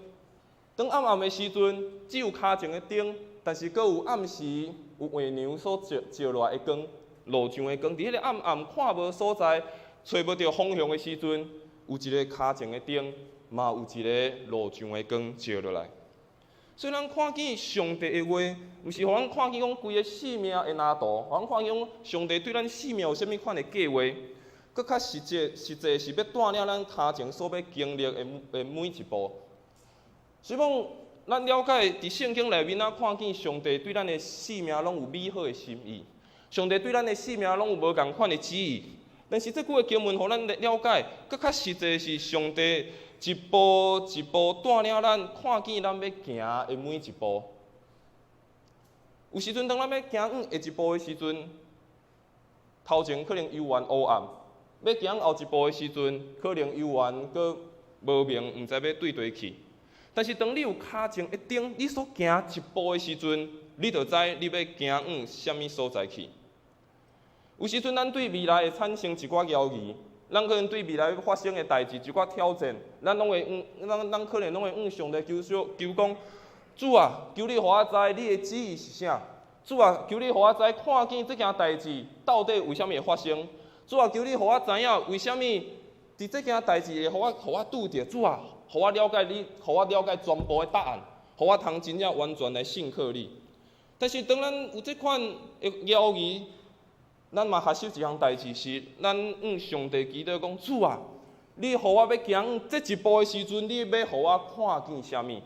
當暗暗的時陣，只有跤前的燈。但是，閣有暗時有月娘所照照落來的光，路上的光，佇彼个暗暗看無所在，揣無著方向的時陣，有一个跤前的燈，嘛有一个路上的光照落來。所以，咱看見上帝的話，毋是予咱看見講規个生命的藍圖，予咱看見講上帝對咱生命有啥物款的計劃，閣較實際，實際是欲帶領咱跤前所欲經歷的的每一步。所以講，咱了解佇聖經內面，咱看見上帝對咱的生命攏有美好的心意，上帝對咱的生命攏有無仝款的旨意。但是這句的經文，予咱了解，閣較實際是上帝一步一步帶領咱看見咱欲行的每一步。有時陣當咱欲行往下一步的時陣，頭前可能猶原烏暗；欲行後一步的時陣，可能猶原閣無明，毋知欲對佗去。但是當你有跤前的燈，你所行一步的時陣，你就知你欲行往啥物所在去。有時陣咱對未來會產生一寡猶疑，咱可能對未來欲發生的代誌一寡挑戰，咱攏會向咱咱可能攏會向上帝求說求講，主啊，求你予我知你的旨意是啥？主啊，求你予我知看見這件代誌到底為啥物會發生？主啊，求你予我知影為啥物佇這件代誌會予我予我拄著？主啊，予我了解你，予我了解全部的答案，予我通真正完全來信靠你。但是當咱有這款的猶疑，咱嘛學習一項代誌是，咱向上帝祈禱講：主啊，你予我欲行這一步的時陣，你欲予我看見啥物？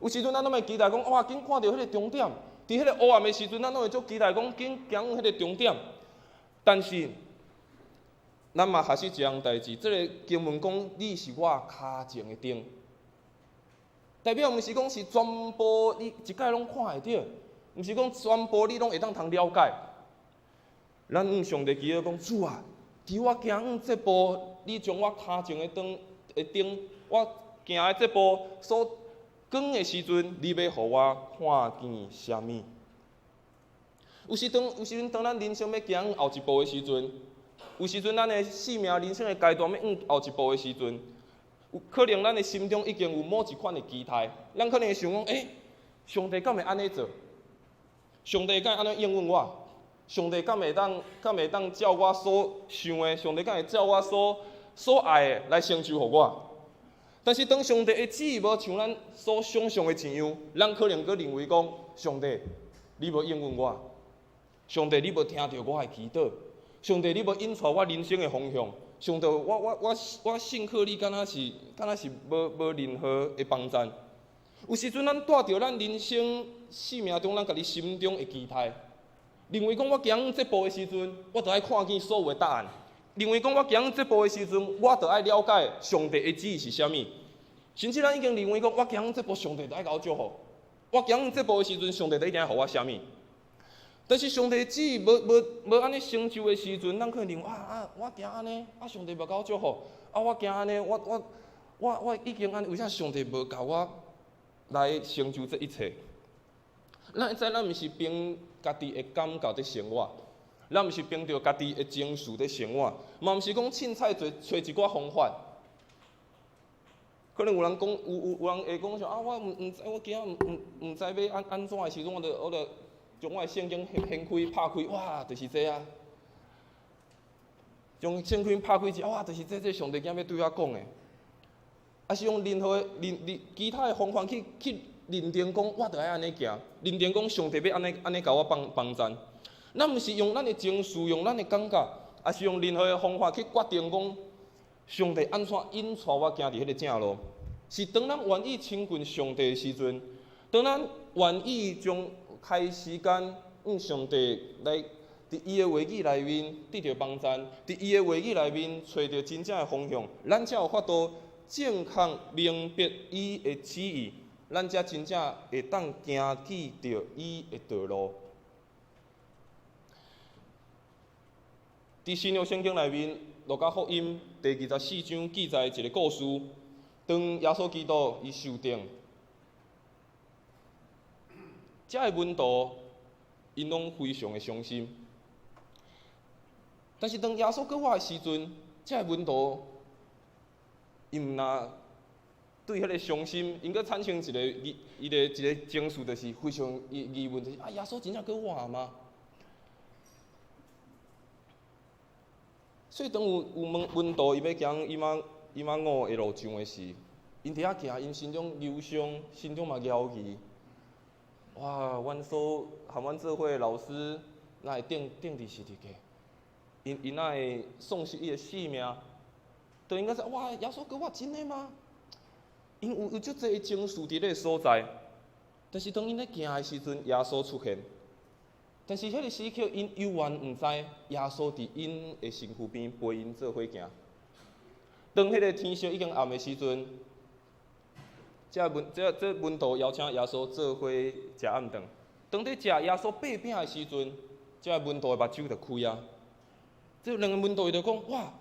有時陣咱攏會期待講：哇，緊看著彼個終點，佇彼個黑暗的時陣，咱攏會足期待講緊行往彼個終點。但是，咱嘛學習一項代誌，這个經文講，你是我跤前的燈，代表毋是講是全部你一概攏看會著，毋是講全部你攏會當通了解。咱向上帝祈禱講：主啊，佇我行往這步，你將我跤前的燈的燈，我行的這步所光的時陣，你欲予我看見啥物？有時當有時陣當咱人生欲行後一步的時陣，有時陣咱的生命人生的階段欲往後一步的時陣，有可能咱的心中已經有某一款的期待，咱可能會想講：欸，上帝敢會按呢做？上帝敢會按呢應允我？上帝敢會當敢會當照我所想的？上帝敢會照我所所愛的來成就予我？但是當上帝的旨意無像咱所想像的這樣，咱可能閣認為講：上帝，你無應允我；上帝，你無聽著我的祈禱；上帝，你無引帶我人生的方向；上帝，我我我我信靠你，敢若是敢若是無無任何的幫贊。有時陣咱帶著咱人生生命中咱家己心中的期待，認為講我行這步的時陣，我就愛看見所有的答案。認為講我行這步的時陣，我就愛了解上帝的旨意是啥物。甚至咱已經認為講，我行這步，上帝就愛共我祝福。我行這步的時陣，上帝就一定愛予我啥物。但是上帝的旨意無無無按呢成就的時陣，咱可能認為啊啊，我行按呢，啊上帝無共我祝福。啊我行按呢，我我我我已經按呢，為啥上帝無共我來成就這一切？咱會知咱毋是憑家己的感覺佇生活，咱毋是憑著家己的情緒佇生活，嘛毋是講凊彩揣揣一寡方法。可能有人講，有人會講像啊，我毋知，我今仔毋知欲按怎的時陣，我就將我的聖經掀開拍開，哇，就是這啊！將聖經拍開一，哇，就是這，這上帝今仔欲對我講的。抑是用任何的任任其他的方法去認定講，我著愛按呢行，認定講上帝欲按呢按呢共我幫贊。咱毋是用咱的情緒，用咱的感覺，抑是用任何的方法去決定講，上帝按怎引帶我行佇彼个正路。是當咱願意親近上帝的時陣，當咱願意將開時間向上帝來，佇伊的話語內面得著幫贊，佇伊的話語內面揣著真正的方向，咱才有法度正確明白伊的旨意，咱才真正會當行去著伊的道路。佇新約聖經內面，路加福音第24章記載一個故事。當耶穌基督伊受釘，遮的門徒𪜶攏非常的傷心。但是當耶穌閣活的時陣，遮的門徒𪜶毋若對彼个傷心，𪜶閣產生一個疑，伊个一個情緒，就是非常疑問，就是啊，耶穌真正閣活嗎？所以當有門徒伊欲行以馬忤的路上的時，𪜶佇遐行，𪜶心中憂傷，心中嘛猶疑。哇！阮所含阮做伙的老師，哪會釘佇十字架？𪜶哪會喪失伊的性命？就𪜶感覺哇！耶穌閣活真的嗎？𪜶有足濟的情緒佇咧個所在，但是當𪜶咧行的時陣，耶穌出現。但是彼个時刻，𪜶猶原毋知耶穌佇𪜶的身軀邊陪𪜶做伙行。當彼个天色已經暗的時陣，這門徒邀請耶穌做伙食暗頓。當佇食耶穌擘餅的時陣，這門徒的目睭就開啊。這兩个門徒伊就講：哇！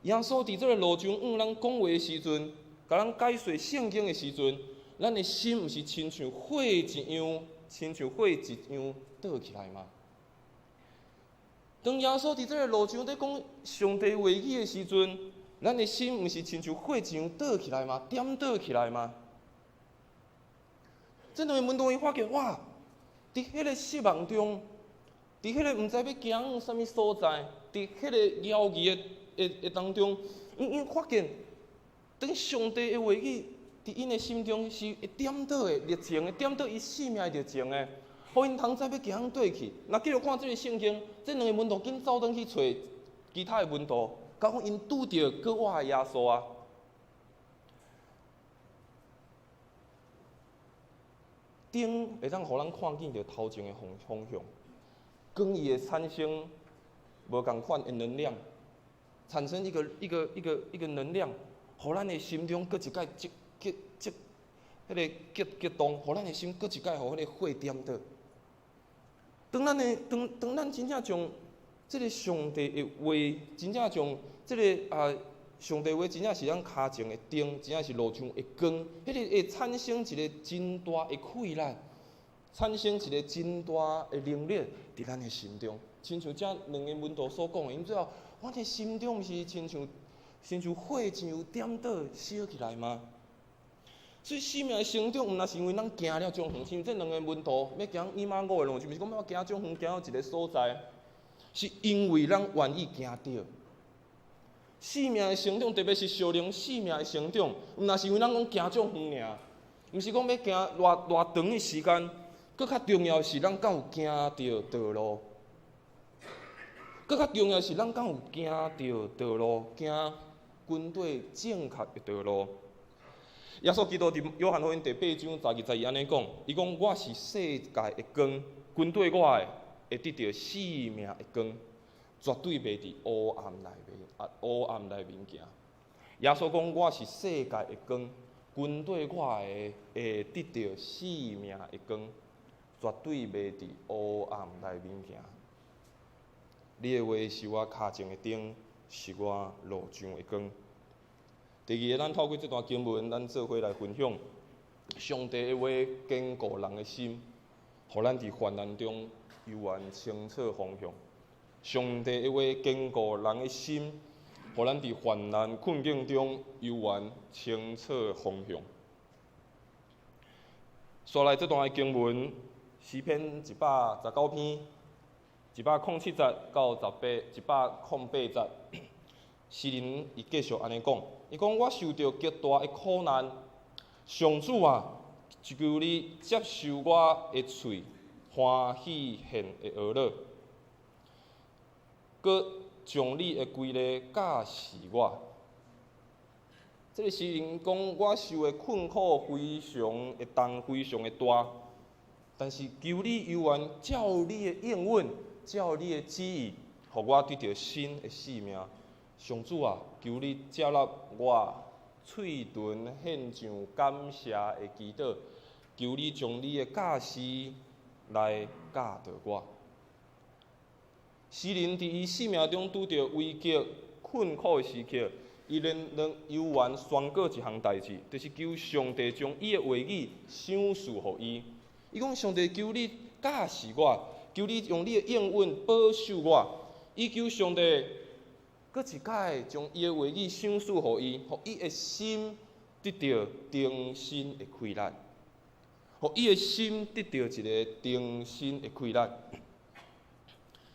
耶穌佇這个路上向咱講話的時陣，共咱解說聖經的時陣，咱的心毋是親像火一樣，親像火一樣倒起來嗎？當耶穌佇這个路上佇講上帝話語的時陣，咱的心毋是親像火一樣倒起來嗎？點倒起來嗎？這兩个門徒伊發現，哇！佇彼个失望中，佇彼个毋知欲行往啥物所在，佇彼个猶疑的當中，𪜶發現，當上帝的話語佇𪜶的心中是會點倒的熱情，會點倒伊生命的熱情的，予𪜶通知欲行佗去。若繼續看這个聖經，這兩个門徒緊走轉去揣其他的門徒，講𪜶拄著閣活的耶穌啊！燈會當予咱看見著頭前的方向，光伊會產生無仝款的能量，產生一個能量，予咱的心中閣一擺激激激，彼个激激動，予咱的心閣一擺予彼个火點著。當咱真正將這个上帝的話，真正將這个啊上帝話，真正是咱跤前的燈，真正是路上的光，彼个會產生一个真大的氣力，產生一个真大的能力佇咱的心中。親像這兩个門徒所講的，𪜶最後，阮的心中毋是親像火一樣點著燒起來嗎？所以生命的成長，毋若是因為咱行了足遠，像這兩个門徒欲行以馬忤的路，就毋是講欲行足遠，行到一个所在，是因為咱願意行著。生命的成長，特別是屬靈生命的成長，毋若是因為咱講行足遠爾，毋是講欲行偌長的時間，閣較重要是咱敢有行著道路。閣較重要是咱敢有行著道路，行軍隊正確的道路。耶穌基督佇約翰福音第八章十二節伊按呢講，伊講我是世界的光，跟綴我的會得著生命的光，絕對袂佇黑暗內面行。耶穌講我是世界的光，跟綴我的會得著生命的光，絕對袂佇黑暗內面行。你的話是我跤前的燈，是我路上的光。第二个，咱透過這段經文，咱做伙來分享上帝的話堅固人的心。予咱佇患難中猶原清楚方向。上帝的話堅固人的心，予咱佇患難困境中猶原清楚方向。紲來這段的經文，詩篇119篇，107節到108節，詩人伊繼續按呢講，伊講我受著極大的苦難，上主啊，求你接受我的喙歡喜獻的哀樂，閣將你的規例教示我。這個詩人講，我受的困苦非常的重，非常的大，但是求你猶原照你的應允，照你的旨意，予我得著新的性命。上主啊，求你接納我喙唇獻上感謝的祈禱，求你將你的教示來教導我。詩人佇伊生命中拄著危急困苦的時刻，伊仍然猶原宣告一項代誌，就是求上帝將伊的話語賞賜予伊。伊講：上帝，求你教示我，求你用你的應允保守我。伊求上帝閣一擺將伊的話語賞賜予伊，予伊的心得著重新的氣力，予伊的心得著一个重新的氣力。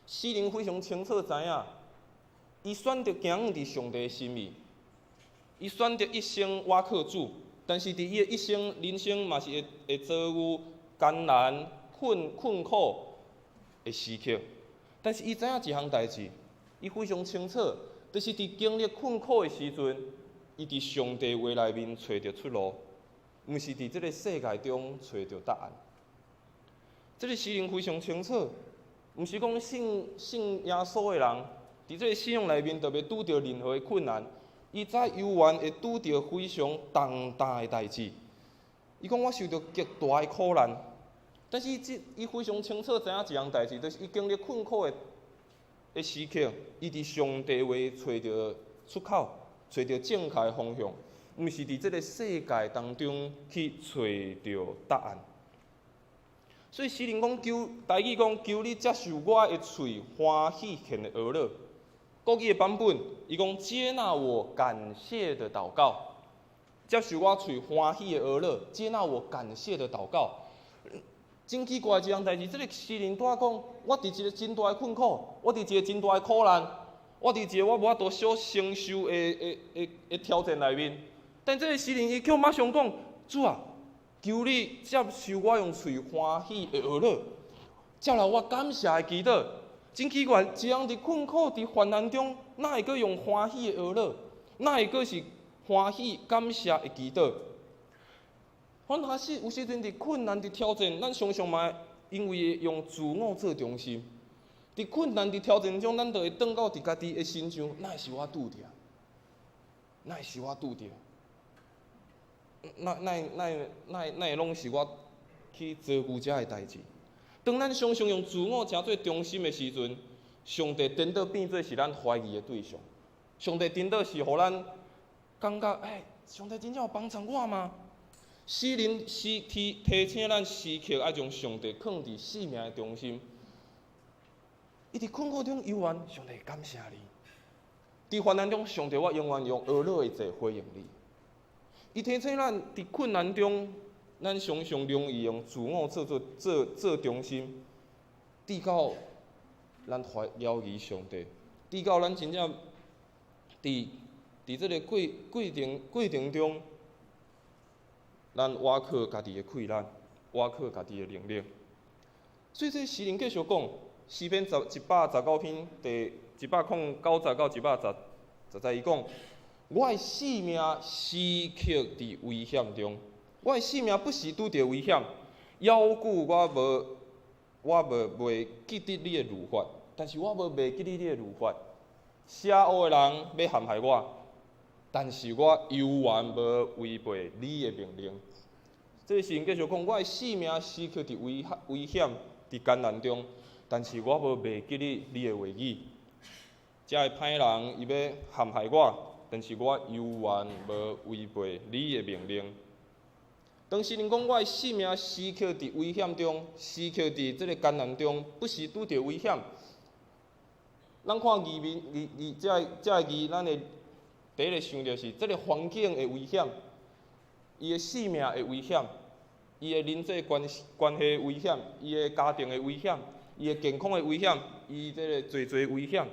詩人非常清楚知影，伊選擇行佇上帝的心意，伊選擇一生倚靠主，但是佇伊的一生人生嘛是會遭遇艱難、困苦的時刻。但是伊知影一項代誌，伊非常清楚，就是佇經歷困苦的時陣，伊佇上帝話內面揣著出路，毋是佇這个世界中揣著答案。這个詩人非常清楚，毋是講信耶穌的人，佇這个信仰內面就袂拄著任何的困難，伊才猶原會拄著非常重大的代誌。伊講我受著極大的苦難，但是伊非常清楚知影一項代誌，就是伊經歷困苦的時刻，伊佇上帝話揣著出口，揣著正確的方向，毋是佇這个世界當中去揣著答案。所以詩人講求，大衛講求你接受我的喙歡喜獻的哀樂。國語的版本，伊講接納我感謝的禱告，接受我喙歡喜的哀樂，接納我感謝的禱告。真奇怪一項代誌，這个詩人拄仔講，我佇一个真大的困苦，我佇一个真大的苦難，我佇一个我無法度小承受的挑戰內面。但這个詩人伊卻馬上講，主啊，求你接受我用喙歡喜的哀樂，接納我感謝的祈禱。真奇怪，一個人佇困苦、佇患難中，哪會閣用歡喜的哀樂？哪會閣是歡喜感謝的祈禱？反正是有時陣佇困難、佇挑戰，咱常常嘛因為用自我做中心。佇困難、佇挑戰中，咱就會轉到佇家己的身上，哪會是我拄著？哪會是我拄著？哪會攏是我去遭遇這的代誌？當咱常常用自我成做中心的時陣，上帝顛倒變做是咱懷疑的對象。上帝顛倒是予咱感覺，欸，上帝真正有幫助我嗎？詩人是提醒咱時刻愛將上帝囥佇生命的中心。伊佇困苦中猶原，上帝感謝你；佇患難中，上帝我永遠用哀樂的祭回應你。伊提醒咱佇困難中，咱常常容易用自我做中心，直到咱懷疑上帝，直到咱真正佇這个過程中，咱倚靠家己的氣力，倚靠家己的能力。所以這詩人繼續講，詩篇119篇第109節到110節，伊講：我的性命時刻佇危險中，我的性命不時拄著危險。猶久我無袂記得你的律法，但是我無袂記得你的律法。邪惡的人欲陷害我，但是我猶原無違背你的命令。這个詩人繼續講，我的性命時刻佇危險、佇艱難中，但是我無袂記得你的話語。這个歹人伊欲陷害我，但是我猶原無違背你的命令。當詩人講我的性命時刻佇危險中，時刻佇這个艱難中，不時拄著危險。咱看字面字字這个這个字，咱會第一个想著是這个環境的危險，伊的性命的危險，伊的人際關係關係危險，伊的家庭的危險，伊的健康的危險，伊這个濟濟危險。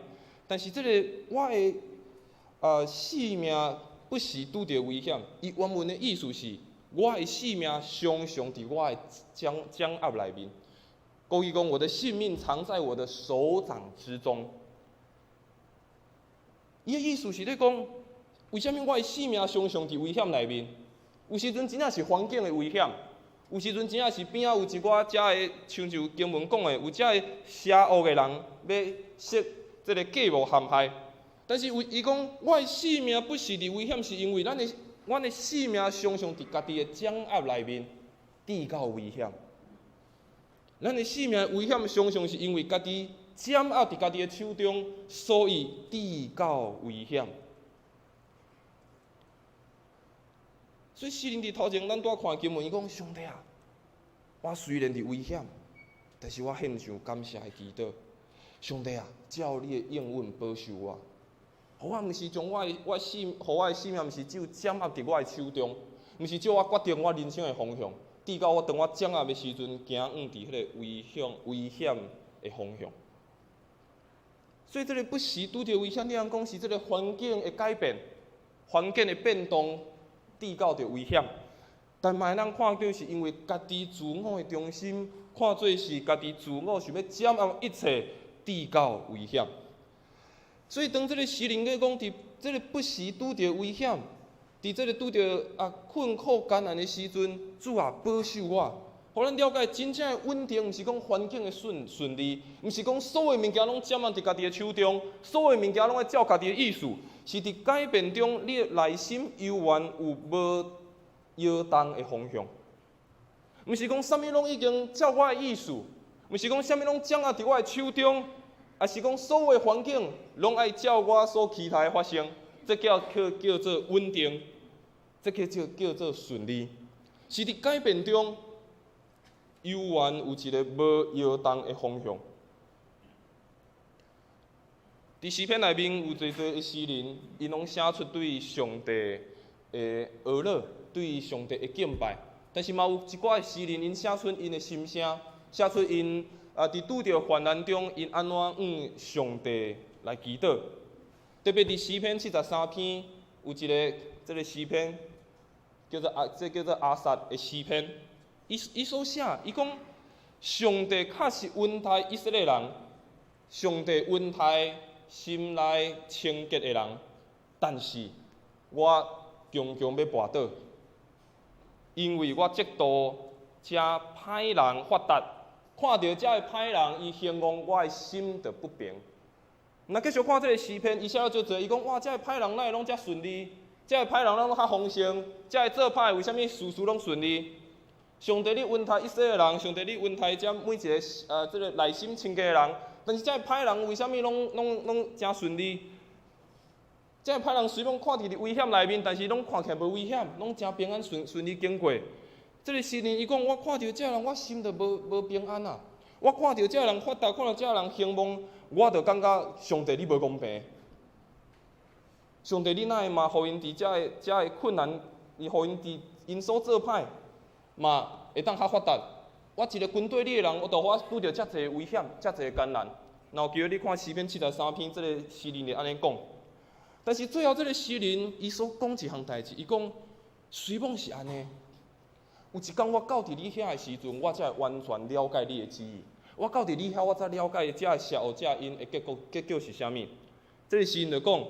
但是這个我的性命不時拄著危險，伊原文的意思是，我的性命常常佇我的掌掌握內面。國語講，我的性命藏在我的手掌之中。伊的意思是咧講，為啥物我的性命常常佇危險內面？有時陣真正是環境的危險，有時陣真正是邊仔有一寡遮个，親像經文講的，有遮个邪惡的人欲設這个計謀陷害。但是為伊講，我的性命不是佇危險，是因為咱的性命常常佇家己的掌握內面，至到危險。咱的性命危險，常常是因為家己掌握佇家己的手中，所以至到危險。所以詩人佇頭前，咱拄仔看經文，伊講：上帝啊，我雖然佇危險，但是我獻上感謝的祈禱。上帝啊，照你的應允保守我。予我毋是將我的我性，予我的性命毋是只有掌握佇我的手中，毋是照我決定我人生的方向，直到我當我掌握的時陣，行往佇彼个危險危險的方向。所以，這个不時拄著危險，你通講是這个環境的改變、環境的變動，至到著危險。但嘛會當看著是因為家己自我的中心，看做是家己自我想欲掌握一切，至到危險。所以，當這个詩人咧講，佇這个不時拄著危險，佇這个拄著困苦艱難的時陣，主啊保守我，予咱了解真正的穩定，毋是講環境的順順利，毋是講所有物件攏掌握佇家己的手中，所有物件攏愛照家己的意思，是佇改變中，你的內心猶原有無搖動的方向。毋是講啥物攏已經照我的意思，毋是講啥物攏掌握佇我的手中。抑是講所有環境攏愛照我所期待的發生，這叫叫叫做穩定，這叫做叫做順利。是佇改變中，猶原有一個無搖動的方向。佇詩篇內面有濟濟的詩人，𪜶攏寫出對上帝的呵咾，對上帝的敬拜。但是嘛有一寡的詩人，𪜶寫出𪜶的心聲，寫出𪜶佇拄著患難中，𪜶按怎向上帝來祈禱。特別佇詩篇73篇，有一个這个詩篇，叫做阿，這叫做亞薩的詩篇。伊伊所寫，伊講上帝確實恩待以色列人，上帝恩待心內清潔的人，但是我常常欲跋倒，因為我嫉妒遮歹人發達。看著遮个歹人，伊興旺，我的心就不平。若繼續看這个詩篇，伊寫了足濟，伊講哇，遮个歹人哪會攏遮順利？遮个歹人攏較豐盛？遮个做歹的為啥物事事攏順利？上帝你恩待以色列人，上帝你恩待遮每一个這个內心清潔的人，但是遮个歹人為啥物攏攏攏誠順利？遮个歹人雖講看佇佇危險內面，但是攏看起來無危險，攏誠平安順順利經過。這个詩人伊講，我看著這人，我心就無無平安啊！我看著這人發達，看著這人興旺，我就感覺上帝你無公平。上帝你哪會嘛，予𪜶佇遮个遮个困難，伊予𪜶佇𪜶所做歹，嘛會當較發達。我一个跟綴你的人，我就予我拄著遮濟危險，遮濟艱難。若有機會你看詩篇73篇，這个詩人就按呢講。但是最後這个詩人，伊所講一項代誌，伊講雖罔是按呢。有一工我到佇你遐的時陣，我才會完全了解你的旨意。我到佇你遐，我才了解遮个邪惡者𪜶的結果結局是啥物。這个詩人就講，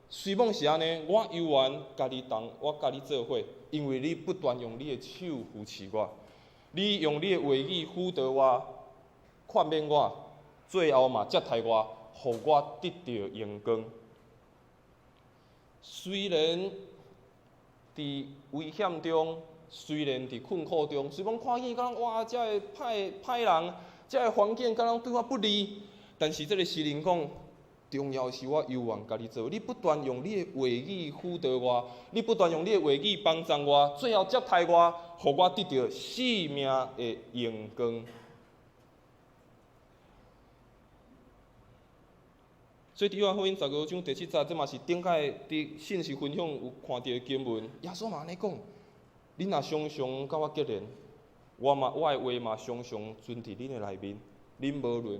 雖罔是按呢，我猶原共你同，我共你做伙，因為你不斷用你的手扶持我，你用你的話語輔導我、勸勉我，最後嘛接待我，予我得著榮光。雖然佇危險中，雖然佇困苦中，雖講看見敢若哇，遮个歹歹人，遮个環境敢若對我不利，但是這个詩人講，重要是我猶原佮你做。你不斷用你的話語輔導我，你不斷用你的話語幫助我，最後接待我，予我得著生命的榮光。所以佇約翰福音15章第7節，這嘛是頂擺佇信息分享有看著的經文。耶穌嘛按呢講：恁若常常佮我結連，我嘛我的話嘛常常存佇恁的內面。恁無論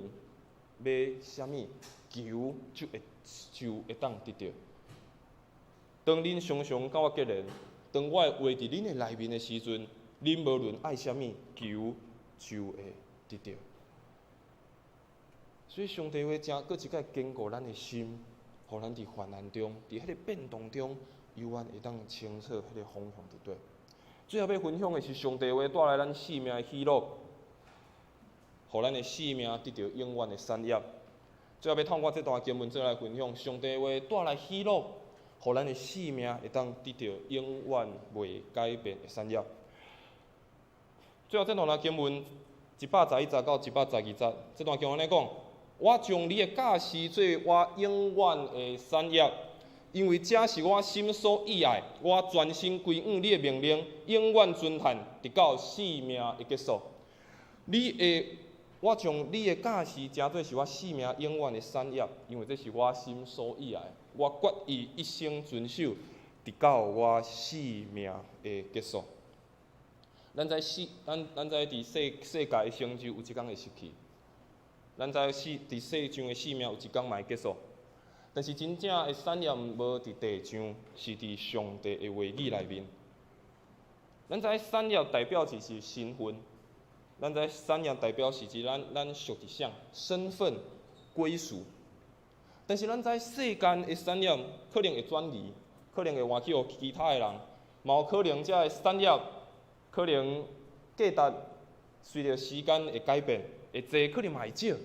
欲啥物，求就會就會當得著。當恁常常佮我結連，當我的話佇恁的內面的時陣，恁無論愛啥物，求就會得著。所以上帝話誠閣一擺堅固咱的心，予咱佇患難中，佇彼個變動中，猶原會當清楚彼個方向佇佗。最後欲分享的是上帝話帶來咱生命的喜樂，予咱的生命得著永遠的產業。最後欲透過這段經文做來分享，上帝話帶來喜樂，予咱的生命會當得著永遠袂改變的產業。最後這段經文111節到112節，這段經文按呢講：我將你的教示做我永遠的產業，因為這是我心所意愛。我專心歸向你的命令，永遠遵行，直到生命的結束。你的，我將你的教示成做是我生命永遠的產業，因為這是我心所意愛。我決意一生遵守，直到我生命的結束。咱知世，咱咱知佇世世界的成就有一工會失去，咱知世佇世上的生命有一工嘛會結束。但是真正的產業無佇地上，是佇上帝的話語內面。咱知產業代表就是身份，咱知產業代表是指咱咱屬佇啥身份歸屬。但是咱知世間的產業可能會轉移，可能會換去予其他的人，嘛有可能這个產業可能價值隨著時間會改變，會濟可能嘛會少，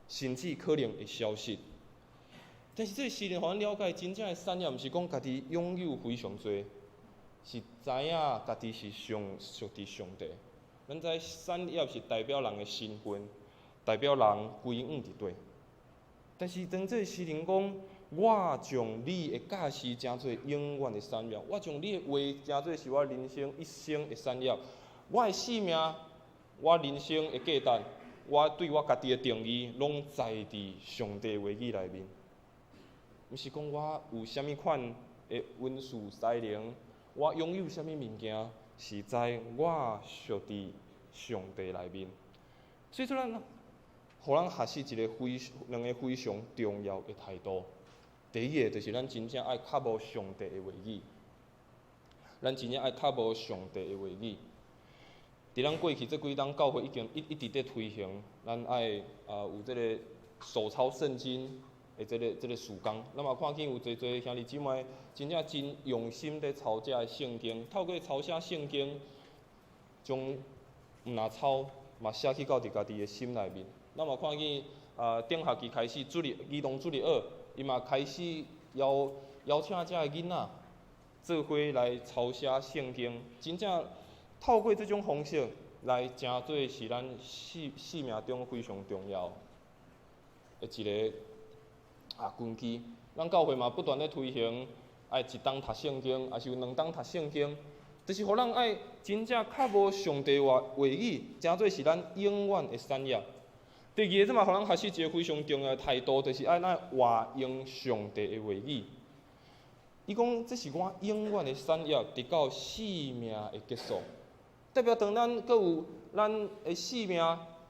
甚至可能會消失。但是這個詩人予咱了解，真正的產業毋是講家己擁有非常濟，是知影家己是上屬佇上帝。咱知產業是代表人的身份，代表人歸向佇佗。但是當這個詩人講，我將你的教示成做永遠的產業，我將你的話成做是我人生一生的產業，我的生命，我人生的價值，我對我家己的定義，攏在佇上帝話語內面。毋是講我有啥物款的恩賜才能，我擁有啥物物件，是在我屬佇上帝內面。所以說，咱，予咱學習一個非兩個非常重要的態度。第一個就是咱真正愛渴慕上帝的話語，咱真正愛渴慕上帝的話語。佇咱過去這幾冬，教會已經一一直佇推行，咱愛啊有這個手抄聖經的這個這個事工。咱嘛看見有濟濟兄弟姊妹真正真用心佇抄這个聖經，透過抄寫聖經，將毋若抄嘛寫去到佇家己的心內面。咱嘛看見啊，頂學期開始主日兒童主日學，伊嘛開始邀邀請遮个囡仔做伙來抄寫聖經，真正透過這種方式來成做是咱生生命中非常重要的一個啊根基。咱教會嘛不斷咧推行，愛一冬讀聖經，抑是有兩冬讀聖經，就是予咱愛真正較無上帝話話語，成做是咱永遠的產業。第二個，這嘛予咱學習一個非常重要的態度，就是愛咱活用上帝的話語。伊講這是我永遠的產業，直到生命的結束。代表當咱閣有咱的生命，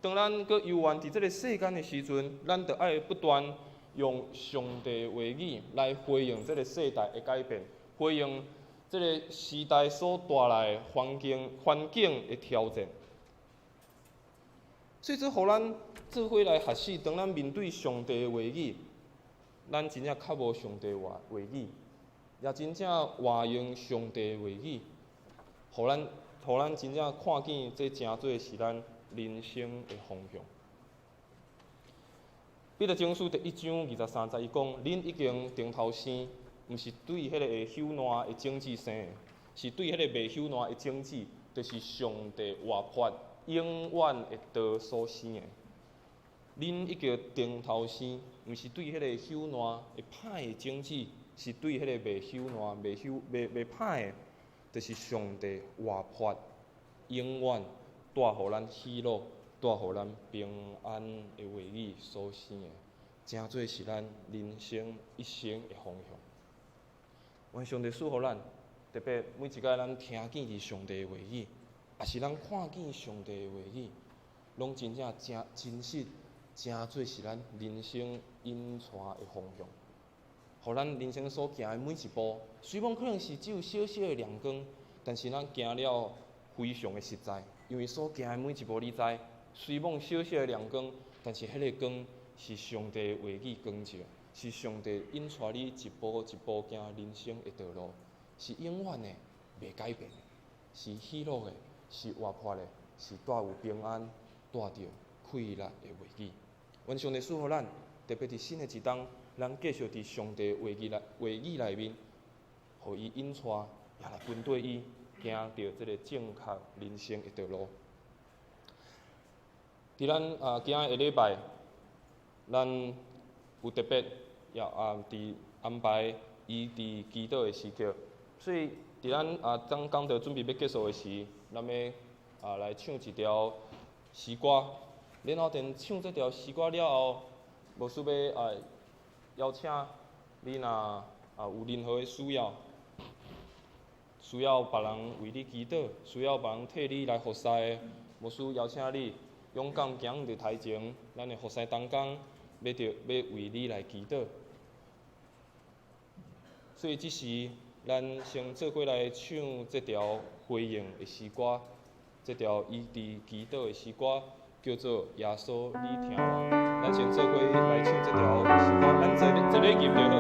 當咱閣猶原佇這個世間的時陣，咱著愛不斷用上帝的話語來回應這個世代的改變，回應這個時代所帶來環境環境的挑戰。所以這予咱做伙來學習，當咱面對上帝的話語，咱真正較無上帝話話語，也真正活用上帝的話語，予咱予咱真正看見這成做是咱人生的方向。彼得前書第一章23節，伊講：恁已經重頭生，毋是對彼個會朽爛的種子生的，是對彼個袂朽爛的種子，就是上帝活潑永遠的道所生的。恁一个顶头生，毋是对彼个朽烂会歹的种子，是对彼个袂朽烂、袂朽、袂袂歹的，就是上帝活泼、永远带予咱喜樂、帶予咱平安的話語所生的，成做是咱人生一生的方向。願上帝賜予咱，特別每一擺咱聽見佇上帝的話語，抑是咱看見上帝的話語，攏真正誠真實，成做是咱人生引帶的方向。予咱人生所行的每一步，雖罔可能是只有小小的亮光，但是咱行了非常的實在，因為所行的每一步，你知，雖罔小小的亮光，但是彼个光是上帝的話語光照，是上帝引帶你一步一步行人生的道路，是永遠的，袂改變的，是喜樂的，是活潑的，是帶有平安、帶著快樂的話語。願上帝賜予咱，特別佇新的一冬，咱繼續佇上帝話語內話語內面，予伊引帶，也來跟綴伊行著這个正確人生的道路。佇咱今仔下禮拜，咱有特別也佇安排醫治祈禱的時刻，所以佇咱當講道準備欲結束的時，咱欲來唱一條詩歌。然後等唱這條詩歌了後，牧師欲邀請你若有任何的需要，需要別人為你祈禱，需要別人替你來服侍的，牧師邀請你勇敢行佇台前，咱的服侍同工欲著欲為你來祈禱。所以這時，咱先做伙來唱這條回應的詩歌，這條醫治祈禱的詩歌，叫做《耶穌你聽我》。咱先做伙來唱這條詩歌，咱坐坐咧入就好。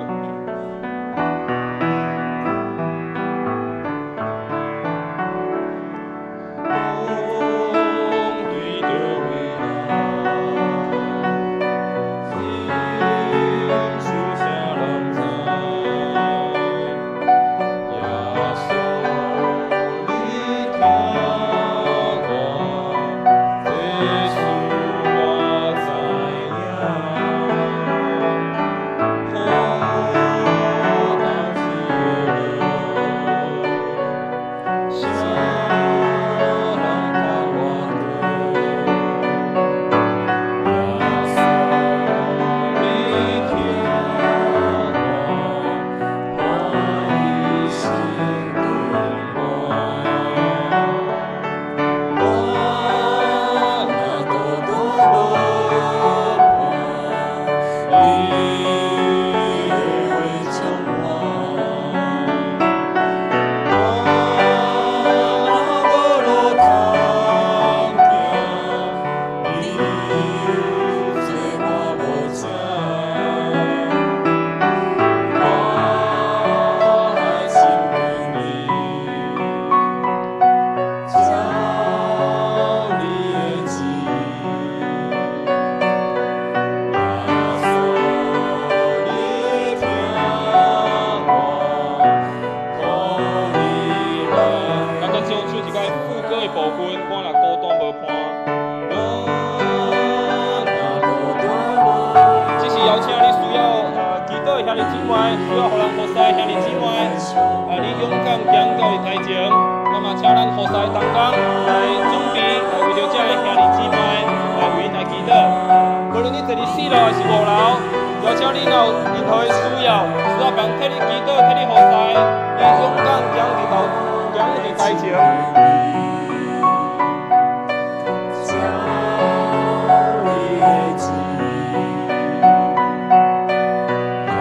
講對著位來，心事啥人知？耶穌你聽我，這事我知影。好當時的啥人牽我過？耶穌你聽我，歡喜心充滿。我若孤單無伴，你的話充滿。我若無路通行，你載我無遮。我愛親近你，照你的旨意。耶穌你聽我，予你來。咱閣唱唱一擺副歌的部分，我若孤單無伴。我若孤單無這是邀請你需要祈禱的兄弟姊妹，需要予人服侍的兄弟姊妹，你勇敢行到伊台前，咱嘛請咱服侍同工來準備，來為著這个兄弟姊妹來為𪜶來祈禱。無論你坐佇四樓抑是五樓，邀請你若有任何的需要，需要別人替你祈禱、替你服侍，你勇敢行佇頭，行佇台前。照你的旨意，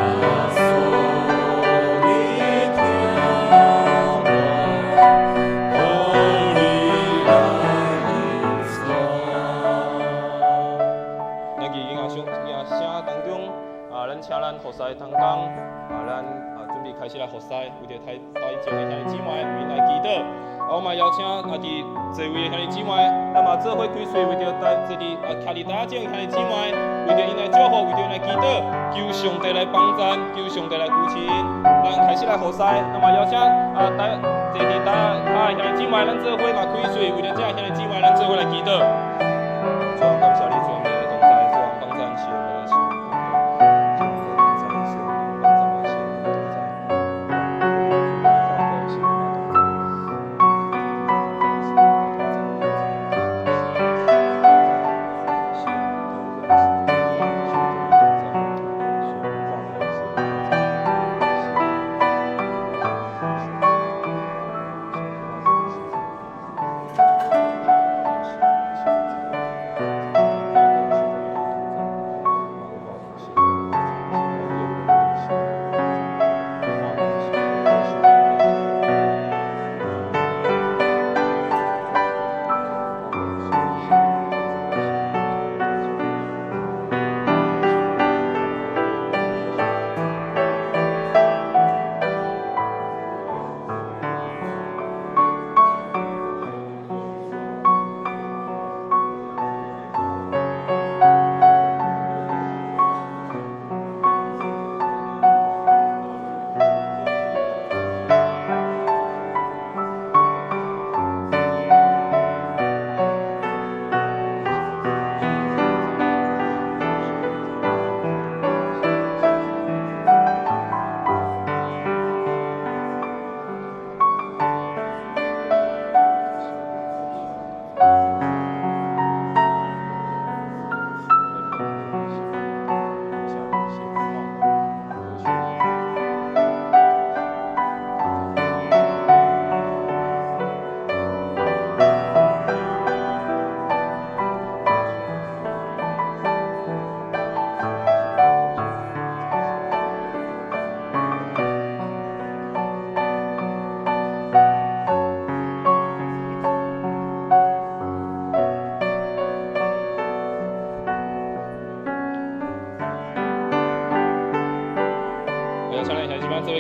耶穌你聽我，予你來引帶。咱佇音樂聲音樂聲當中，咱請咱服侍同工，咱準備開始來服侍，為著台台前的兄弟姊妹為𪜶來祈禱。我嘛邀請佇座位的兄弟姊妹，咱嘛做伙開喙，為著台坐佇徛佇台仔前的兄弟姊妹，為著𪜶來祝福，為著𪜶來祈禱，求上帝來幫贊，求上帝來扶持𪜶。咱開始來服侍，那麼邀請台坐佇台仔的兄弟姊妹，咱做伙嘛開喙，為著這兄弟姊妹，咱做伙來祈禱。主啊，感謝你，主啊，你的同在，主啊，幫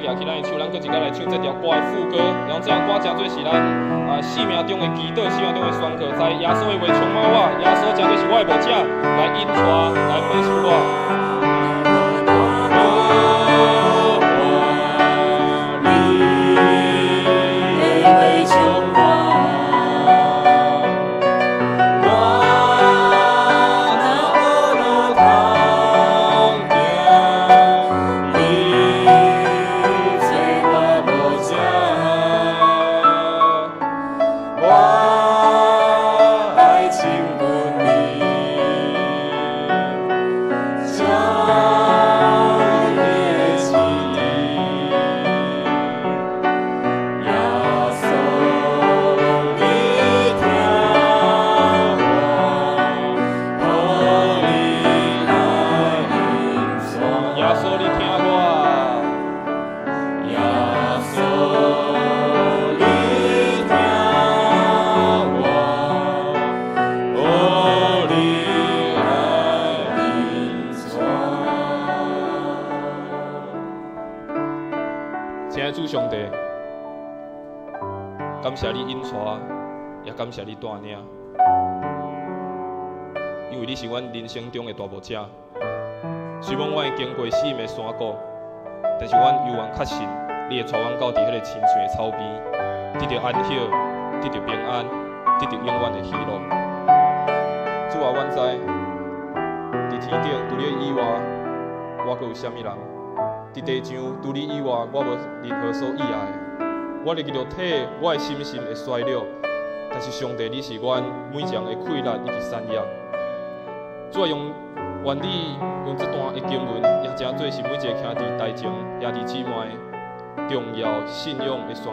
舉起咱的手，咱閣一擺來唱這條歌的副歌。然後這條歌誠做是咱生命中的祈禱，生命中的宣告，在耶穌的話充滿我，耶穌誠做是我的牧者，來引帶，來保守我。感謝你引帶，也感謝你帶領，因為你是阮人生中的大牧者。雖罔阮會經過死蔭的山谷，但是阮猶原確信，你會帶阮到佇彼個青翠的草邊，得著安息，得著平安，得著永遠的喜樂。主啊，阮知，佇天頂除你以外，我閣有啥物人？佇地上除你以外，我無任何所倚愛的。我的肉體，我的心神會衰弱，但是上帝，你是阮每一項的氣力以及產業。主啊，用願你用這段的經文，也誠做是每一个徛佇台前兄弟姊妹重要信仰的宣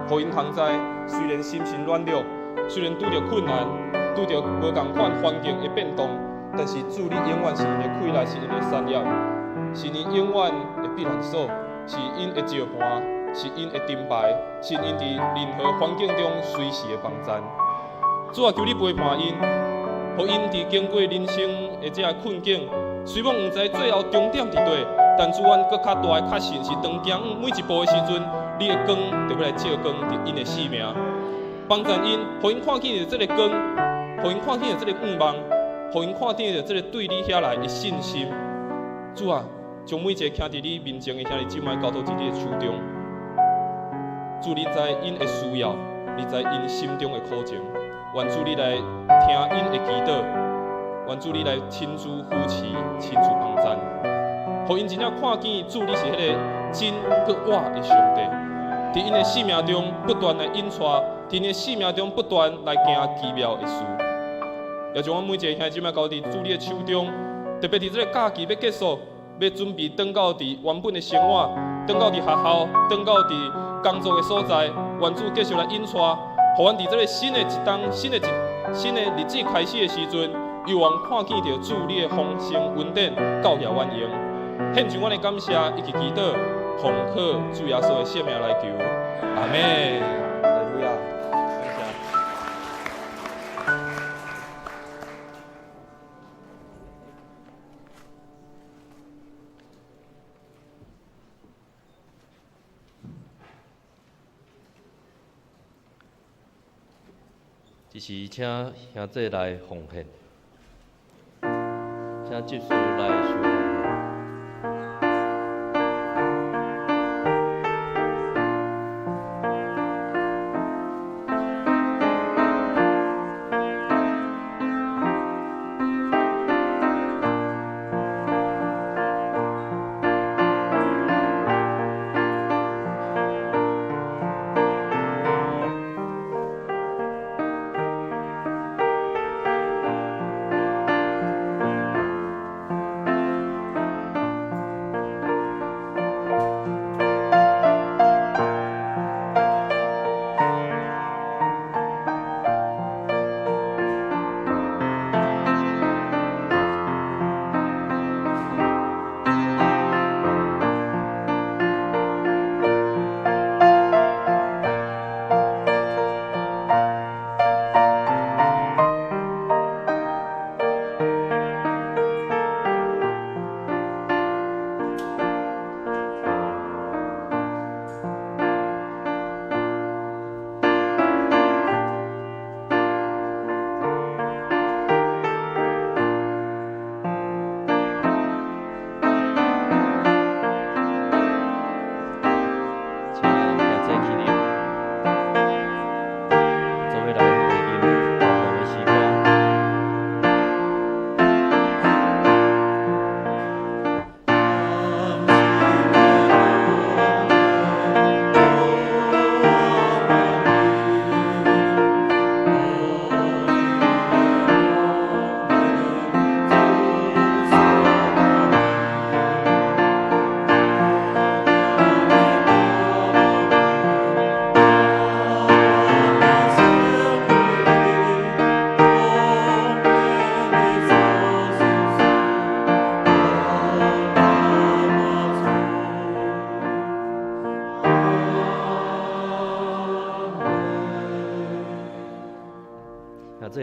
告，予𪜶通知，雖然心神軟弱，雖然拄著困難，拄著無仝款環境的變動，但是主你永遠是𪜶的氣力，是𪜶的產業，是𪜶永遠的避難所，是𪜶的石盤。是𪜶的盾牌，是𪜶佇任何環境中隨時的幫贊。主啊，求你陪伴𪜶，予𪜶佇經過人生的這个困境，雖罔毋知最後終點佇佗，但主，阮閣較大的確信是，當行每一步的時陣，你的光就欲來照光佇𪜶的生命，幫贊𪜶，予𪜶看見著這个光，予𪜶看見著這个願望，予𪜶看見著這个對你遐來的信心。主啊，將每一個徛佇你面前的兄弟姊妹交託佇你的手中。主，你知𪜶的需要，你知𪜶心中的苦情，願主你來聽𪜶的祈禱，願主你來親自扶持、親自幫贊，予𪜶真正看見主你是彼個真閣活的上帝，佇𪜶的生命中不斷來引帶，佇𪜶的生命中不斷來行奇妙的事。也將阮每一个兄弟姊妹交佇主你的手中，特別佇這个假期欲結束，欲準備轉到佇原本的生活，轉到佇學校，轉到佇工作的所在，願主繼續來引帶，予阮佇這个新的一冬、新的日子開始的時陣，猶原看見著主你的豐盛恩典，夠額阮用。獻上阮的感謝以及祈禱，奉靠主耶穌的聖名來求，阿們。哈利路亞，感謝。這時請兄弟來奉獻，請執事來收奉獻。主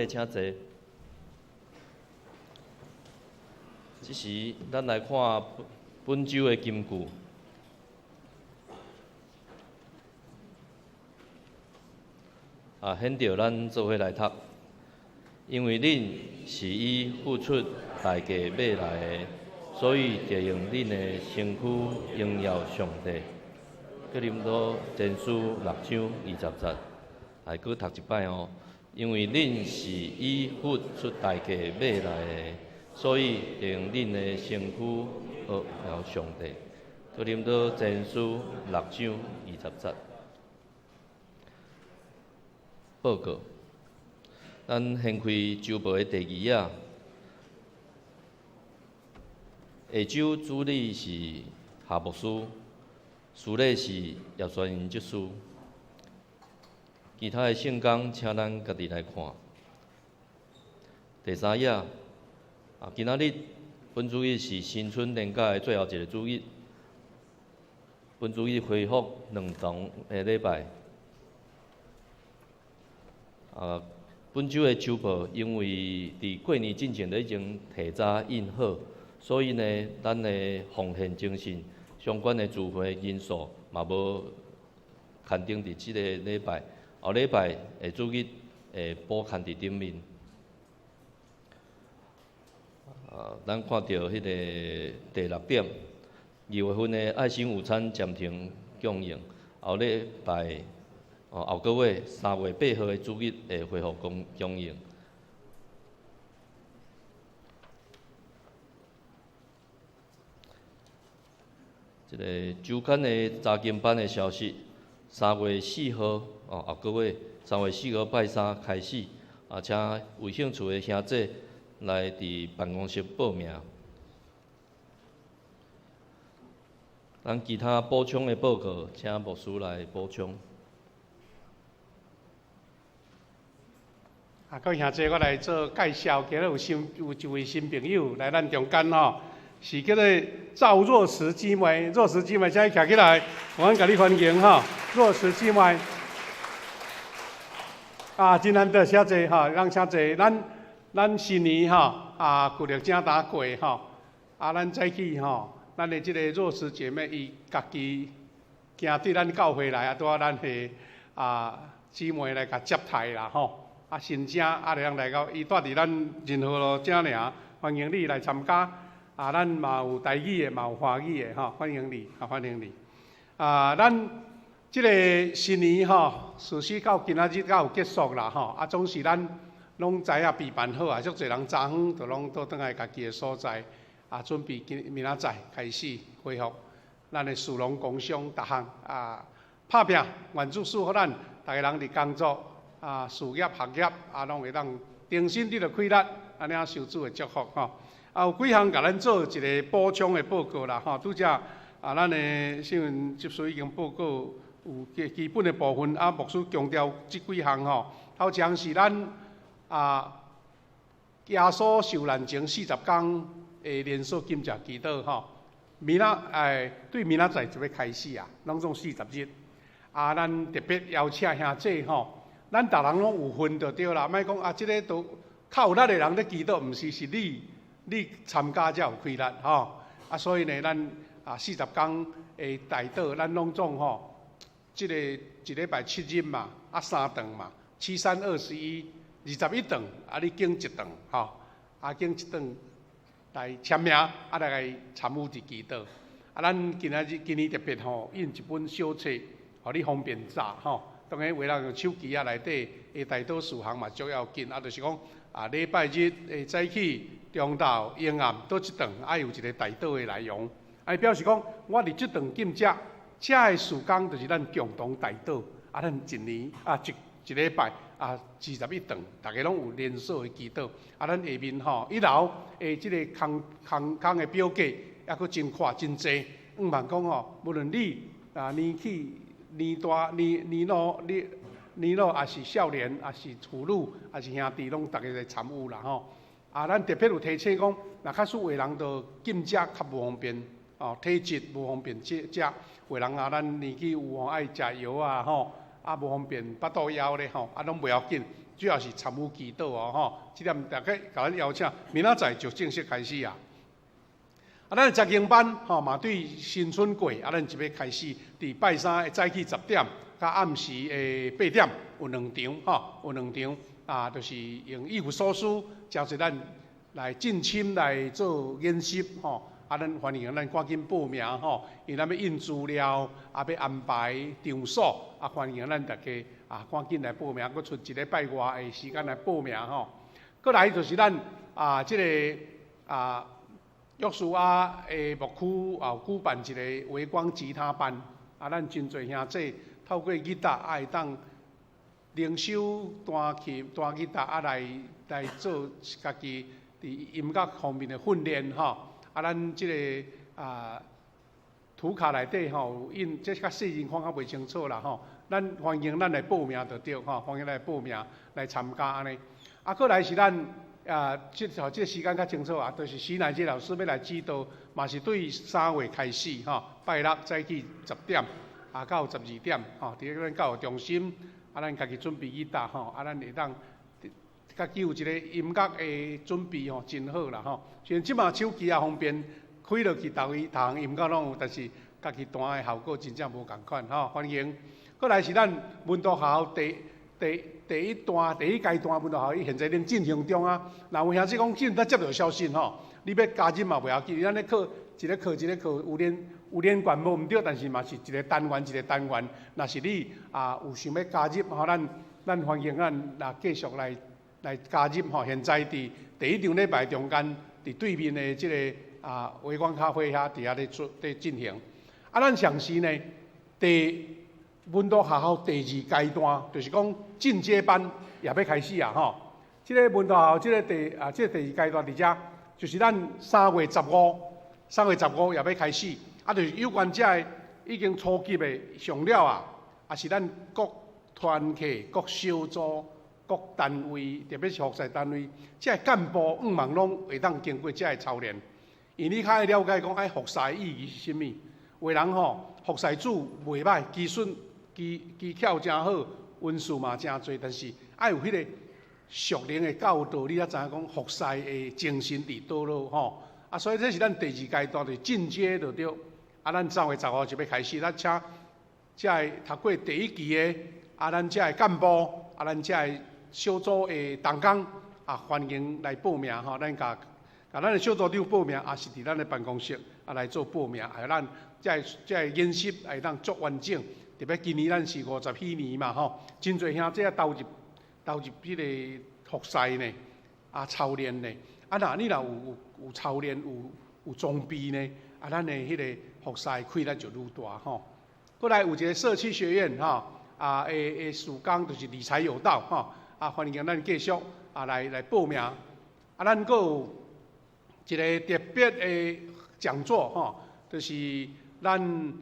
弟請坐。這時，咱來看本週的金句。啊，顯著咱做伙來讀，因為恁是以付出代價買來的，所以著用恁的身軀榮耀上帝。哥林多前書六章二十節，來閣讀一擺哦。因為恁是以付出代價買來的，所以著用恁的身軀榮耀上帝。哥林多前書六章二十節。報告，咱掀開週報的第二頁。下週主禮是夏牧師，司禮是葉宣仁執事。其他的聖工，請咱家己來看。第三頁，啊，今仔日本主日是新春連假的最後一个主日。本主日恢復兩堂的禮拜。啊，本週的週報因為佇過年進前就已經提早印好，所以呢，咱的奉獻精神相關的聚會人數嘛無刊登佇這個禮拜，後禮拜的主日會補刊佇頂面。啊，咱看著彼个第六點，二月份的愛心午餐暫停供應，後禮拜。哦，後個月3月8號的主日會恢復供供應。這個週刊的查經班的消息，3月4號，哦，後個月3月4號拜三開始，啊，請有興趣的兄弟來佇辦公室報名。咱其他補充的報告，請牧師來補充。啊，各位兄弟，我來做介紹。今日有新有一位新朋友來咱中間吼，是叫做趙若慈姊妹。若慈姊妹，請你徛起來，我共你歡迎吼。若慈姊妹，啊，真難得，請坐吼，咱請坐。咱咱新年吼，啊，舊曆正焦過吼，啊，咱早起吼，咱的這个若慈姐妹伊家己行對咱教會來，啊，拄仔咱的啊姊妹來共接待啦吼。啊，新正啊，就通來到，伊住佇咱仁和路遮爾，歡迎你來參加。啊，咱嘛有台語的，嘛有華語的，吼，歡迎你，啊，歡迎你。啊，咱這个新年吼，事實到今仔日才有結束啦，吼。啊，總是咱攏知影備辦好啊，足濟人早昏就攏倒轉來家己的所在，啊，準備今明仔載開始恢復咱的士農工商逐項啊，拍拚，願主賜予咱，逐个人佇工作。啊，事業、學業啊，攏會當重新得著氣力，按呢受主的祝福吼。啊，有幾項共咱做一个補充的報告啦吼。拄才啊，咱的新聞執事已經報告有基基本的部分，啊，牧師強調這幾項吼。頭一項是咱啊，耶穌受難前四十工的連續禁食祈禱吼。明仔哎，對明仔載就欲開始啊，攏總四十日。啊，咱特別邀請兄弟吼。咱逐人攏有份就對啦，莫講啊，這个都較有力的人咧祈禱，毋是，是你你參加才有氣力吼。啊，所以呢，咱啊四十工的代禱，咱攏總吼，這个一禮拜七日嘛，啊三頓嘛，七三二十一，二十一頓，啊你揀一頓吼，啊揀一頓來簽名，啊來參與佇祈禱。啊，咱今仔日今年特別吼印一本小冊，予你方便查吼。當然，有的人用手機仔內底，的代禱事項嘛足要緊。啊，就是講啊，禮拜日的早起、中晝、晚暗，佗一頓愛有一个代禱的內容。啊，表示講，我佇這頓禁食，這个時間就是咱共同代禱。啊，咱一年啊一一禮拜啊二十一頓，逐家攏有連鎖的祈禱。啊，咱下面吼一樓的這个空空空的表格，抑閣真闊真濟。毋茫講吼，無論你啊年紀。年大、年年老、年年老，抑是少年，抑是婦女，抑是兄弟，攏逐家來參與啦吼。啊，咱特別有提醒講，若假使有的人著禁食較無方便，哦，體質無方便食食，有的人啊，咱年紀有吼愛食藥啊吼，啊無方便腹肚枵咧吼，啊攏袂要緊，主要是參與祈禱哦吼。這點大家共咱邀請，明仔載就正式開始啊。啊，咱的查經班吼嘛對新春過，啊，咱就欲開始，佇拜三的早起10點，佮暗時的8點有兩場吼，有兩場啊，就是用以弗所書，誠濟咱來進深來做研習吼。啊，咱歡迎咱趕緊報名吼，因為咱欲印資料，啊，欲安排場所，啊，歡迎咱大家啊，趕緊來報名，閣賰一禮拜外的時間來報名吼。閣來就是咱啊，這个啊，約書亞的牧區也有舉辦一个微光吉他班，啊，咱真濟兄弟透過吉他啊，會當靈修彈琴、彈吉他啊，來來做家己佇音樂方面的訓練吼。啊，咱這个啊圖卡內底吼有印，這較細人看較袂清楚啦吼。咱歡迎咱來報名就對吼，歡迎來報名來參加按呢。啊，閣來是咱啊，這吼這個時間較清楚啊，就是徐乃傑老師欲來指導，嘛是對3月開始吼，拜六早起10點啊到12點吼，佇咧咱教育中心，啊，咱家己準備吉他吼，啊，咱會當家己有一個音樂的準備吼，真好啦吼。雖然這馬手機也方便，開落去逐位逐項音樂攏有，但是家己彈的效果真正無仝款吼。歡迎。閣來是咱門徒學校第第第一段第一階段門徒學校，伊現在正進行中啊。若有兄弟講進才接著消息吼，你欲加入嘛袂要緊，咱咧課一个課一个課有連有連貫無毋對，但是嘛是一個單元一個單元。若是你啊有想欲加入吼，咱咱歡迎咱來繼續來。來加入吼！現在佇第一場禮拜中間，佇對面的這个啊微光咖啡遐，佇遐咧做咧進行。啊，咱上時呢，第門徒學校第二階段，就是講進階班也欲開始啊！吼，這个門徒學校這个第啊，這个第二階段佇遮，就是咱3月15，三月十五也欲開始。啊，就是有關這个已經初級的上了啊，啊是咱各團契、各小組。各單位，特別是服侍單位，這个幹部向望攏會當經過這个操練，因為你較愛了解講，愛服侍意義是啥物。有的人吼，服侍主袂歹，技術技技巧誠好，恩賜嘛誠濟，但是愛有彼个屬靈的教導，你才知影講服侍的精神佇佗落吼。啊，所以這是咱第二階段的進階就對。啊，咱3月15就欲開始，咱請這个讀過第一期的，啊，咱這个幹部，啊，咱這个小組的同工啊，歡迎來報名吼，咱共共咱的小組長報名，也是佇咱的辦公室啊來做報名，啊，咱這个這个研習會當足完整。特別今年咱是50禧年嘛吼，真濟兄弟投入投入彼个服侍呢，啊操練呢，啊若你若有有有操練有有裝備呢，啊咱的彼个服侍氣力就愈大吼。閣來有一个社區學院吼，啊的的事工就是理財有道吼。啊，歡迎咱繼續啊來來報名。啊，咱閣有一个特別的講座吼，就是咱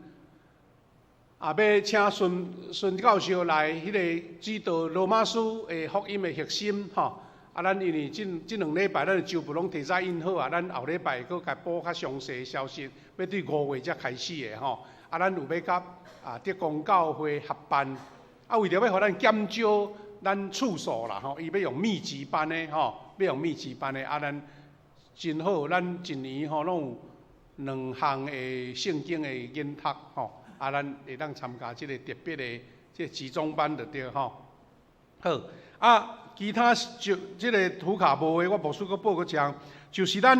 啊欲請孫孫教授來彼个指導羅馬書的福音的核心吼。啊，咱因為這這兩禮拜咱的週報攏提早印好啊，咱後禮拜閣共補較詳細的消息，欲對5月才開始的吼。啊，咱有欲佮啊德光教會合辦，啊，為著欲予咱減少咱次數啦吼，伊欲用密集班的吼，欲用密集班的啊，咱真好，咱一年吼攏有兩項的聖經的研讀吼，啊，咱會當參加這个特別的這个集中班就對吼。好，啊，其他就這个圖卡無的，我牧師閣報閣講，就是咱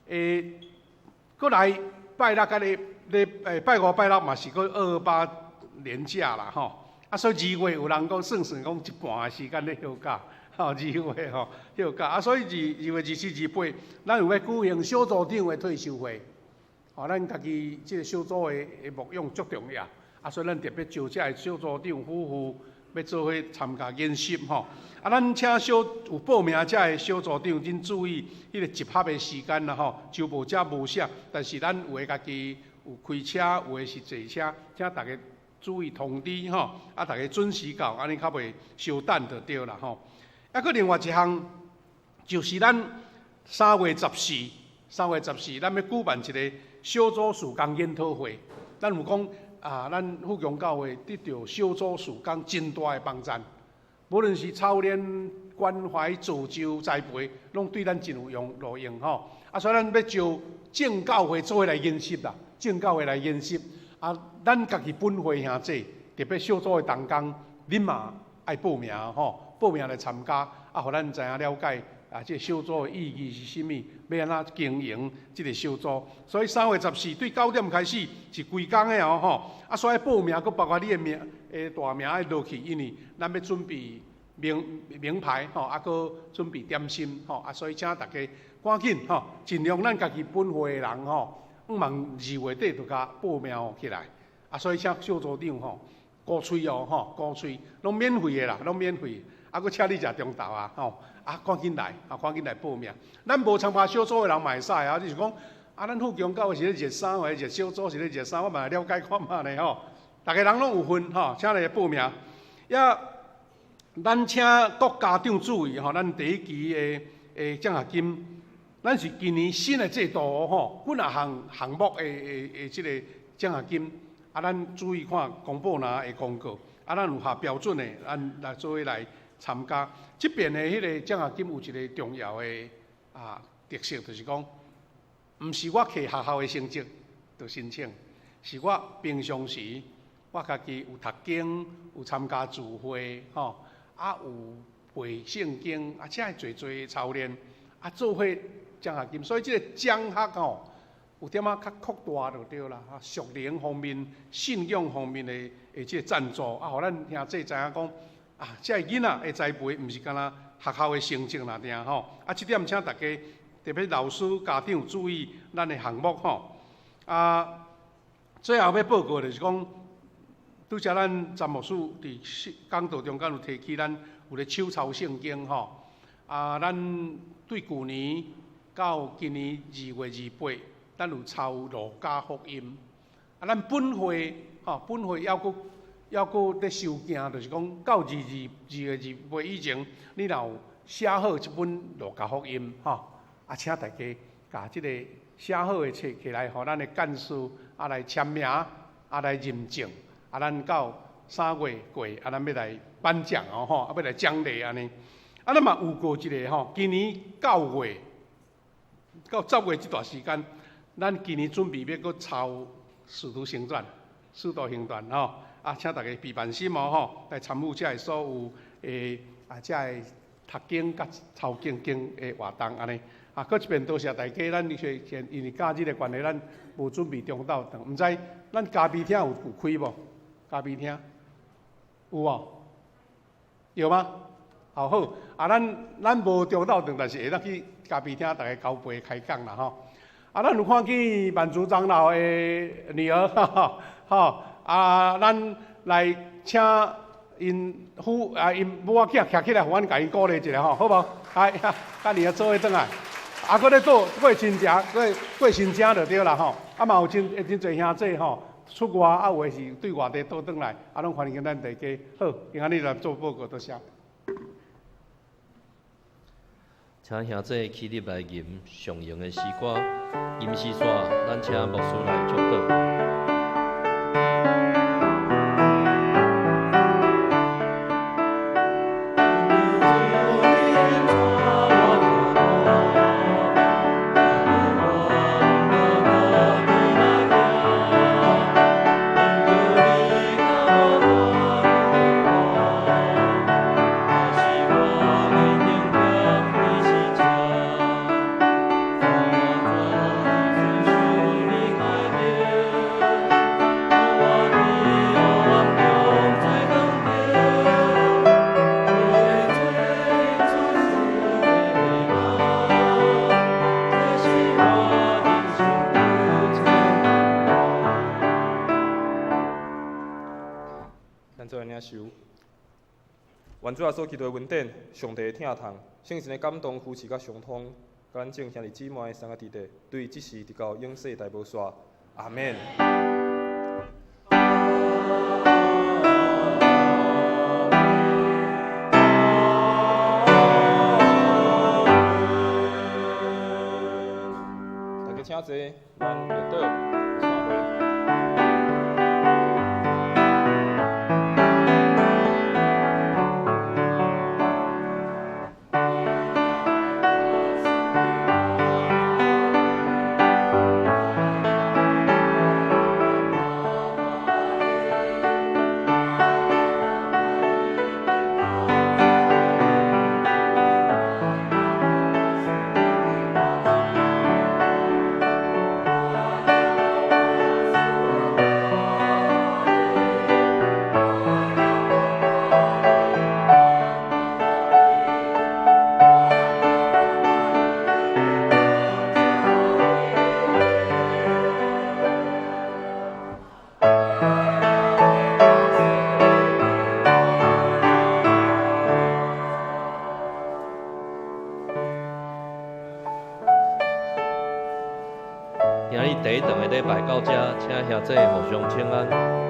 閣來拜六佮禮禮拜五拜六嘛是閣228連假啦吼。啊，所以2月有人講算算講一半的時間咧休假，吼2月吼休假。啊，所以2月27、28，咱有欲舉行小組長的退修會，吼，咱家己這个小組的的牧養足重要，啊，所以咱特別招這个小組長夫婦欲做伙參加研習吼。啊，咱請小有報名這个小組長，恁注意彼个集合的時間啦吼，週報遮無寫，但是咱有的家己有開車，有的是坐車，請大家注意通知吼，啊，大家準時到，按呢較袂相等就對啦吼。啊，閣另外一項，就是咱三月十四，三月十四，咱欲舉辦一个小組事工研討會。咱有講啊，咱富強教會得著小組事工真大的幫贊，無論是操練、關懷、造就、栽培，攏對咱真有用路用吼。啊，所以咱欲招眾教會做伙來研習啦，眾教會來研習。啊，咱家己本會兄弟，特別小組的同工，恁嘛愛報名吼，報名來參加，啊，予咱知影了解啊，這個小組的意義是啥物，欲按怎經營這個小組。所以3月14對9點開始是規工的哦吼。啊，所以報名閣包括你的名、大名愛落去，因為咱欲準備名名牌吼，啊，閣準備點心吼，啊，所以請大家趕緊吼，盡量咱家己本會的人吼，向望2月底就共報名起來。啊，所以請小組長吼，鼓吹哦吼，鼓吹，攏免費的啦，攏免費。啊，閣請你食中晝啊吼，啊，趕緊來，啊，趕緊來報名。咱無參加小組的人嘛會使啊，就是講啊，咱富強教會是咧熱啥，或者熱小組是咧熱啥，我嘛來了解看覓咧吼。逐个人攏有份吼，請來報名。也，咱請各家長注意吼，咱第一期的獎學金，咱是今年新的制度吼，幾若項項目的這個獎學金，啊，咱注意看公布欄的公告，啊，咱有合標準的，咱來做伙來參加。這邊的彼個獎學金有一個重要的啊特色，就是講，毋是我摕學校的成績就申請，是我平常時我家己有讀經，有參加聚會，吼，啊有背聖經，啊，才會濟濟操練，啊做伙獎學金，所以這個獎學吼，有點仔較擴大就對啦，啊，屬靈方面、信仰方面的這個贊助，啊，予咱兄弟知影講，啊，這個囡仔的栽培，毋是干焦學校的成績爾爾吼，啊，這點請大家特別老師、家長注意咱的項目吼。啊，最後欲報告就是講，拄才咱詹牧師佇講道中間有提起，咱有咧手抄聖經吼。啊，咱對舊年到今年2月28，咱有抄路加福音。啊，咱本會吼，本會猶閣咧收件，就是講到2月28以前，你若有寫好這本路加福音吼，啊，請大家共這個寫好的冊摕來，予咱的幹事啊來簽名，啊來認證。啊，咱到3月過，啊，咱欲來頒獎哦吼，啊，欲來獎勵按呢。啊，咱嘛有過一個吼，今年9月到10月這段時間，咱今年準備欲閣抄《使徒行傳》、《使徒行傳》吼。啊，請大家備辦心哦吼，來參與這个所有的啊，這个讀經佮抄經經的活動按呢。啊，閣一遍多謝大家，咱因為假日的關係，咱無準備中晝頓，毋知咱咖啡廳有開無？咖啡廳有無？有嗎？好好，啊，咱無中晝頓，但是會當去咖啡廳，逐家交杯開講啦吼。啊，咱有看見萬族長老的女兒，吼，啊，咱來請𪜶父啊，𪜶母仔囝徛起來，予阮共𪜶鼓勵一下吼，好無？來，佮女兒做伙轉來，啊，閣咧做過親情，過親情就對啦吼。啊，嘛有真真濟兄弟吼。出外啊，有的是對外地倒轉來，啊，攏歡迎咱大家。好，今仔日來做報告，多謝。請兄弟起立來吟上榮的詩歌，吟詩煞，咱請牧師來祝禱。願主耶穌基督的恩典，上帝的疼痛，聖神的感動、扶持佮相通，佮咱眾兄弟姊妹、三个弟弟，對這時直到永世代無煞。阿們。大家請坐，咱默禱散會。今日第一頓的禮拜到遮，請兄弟互相請安。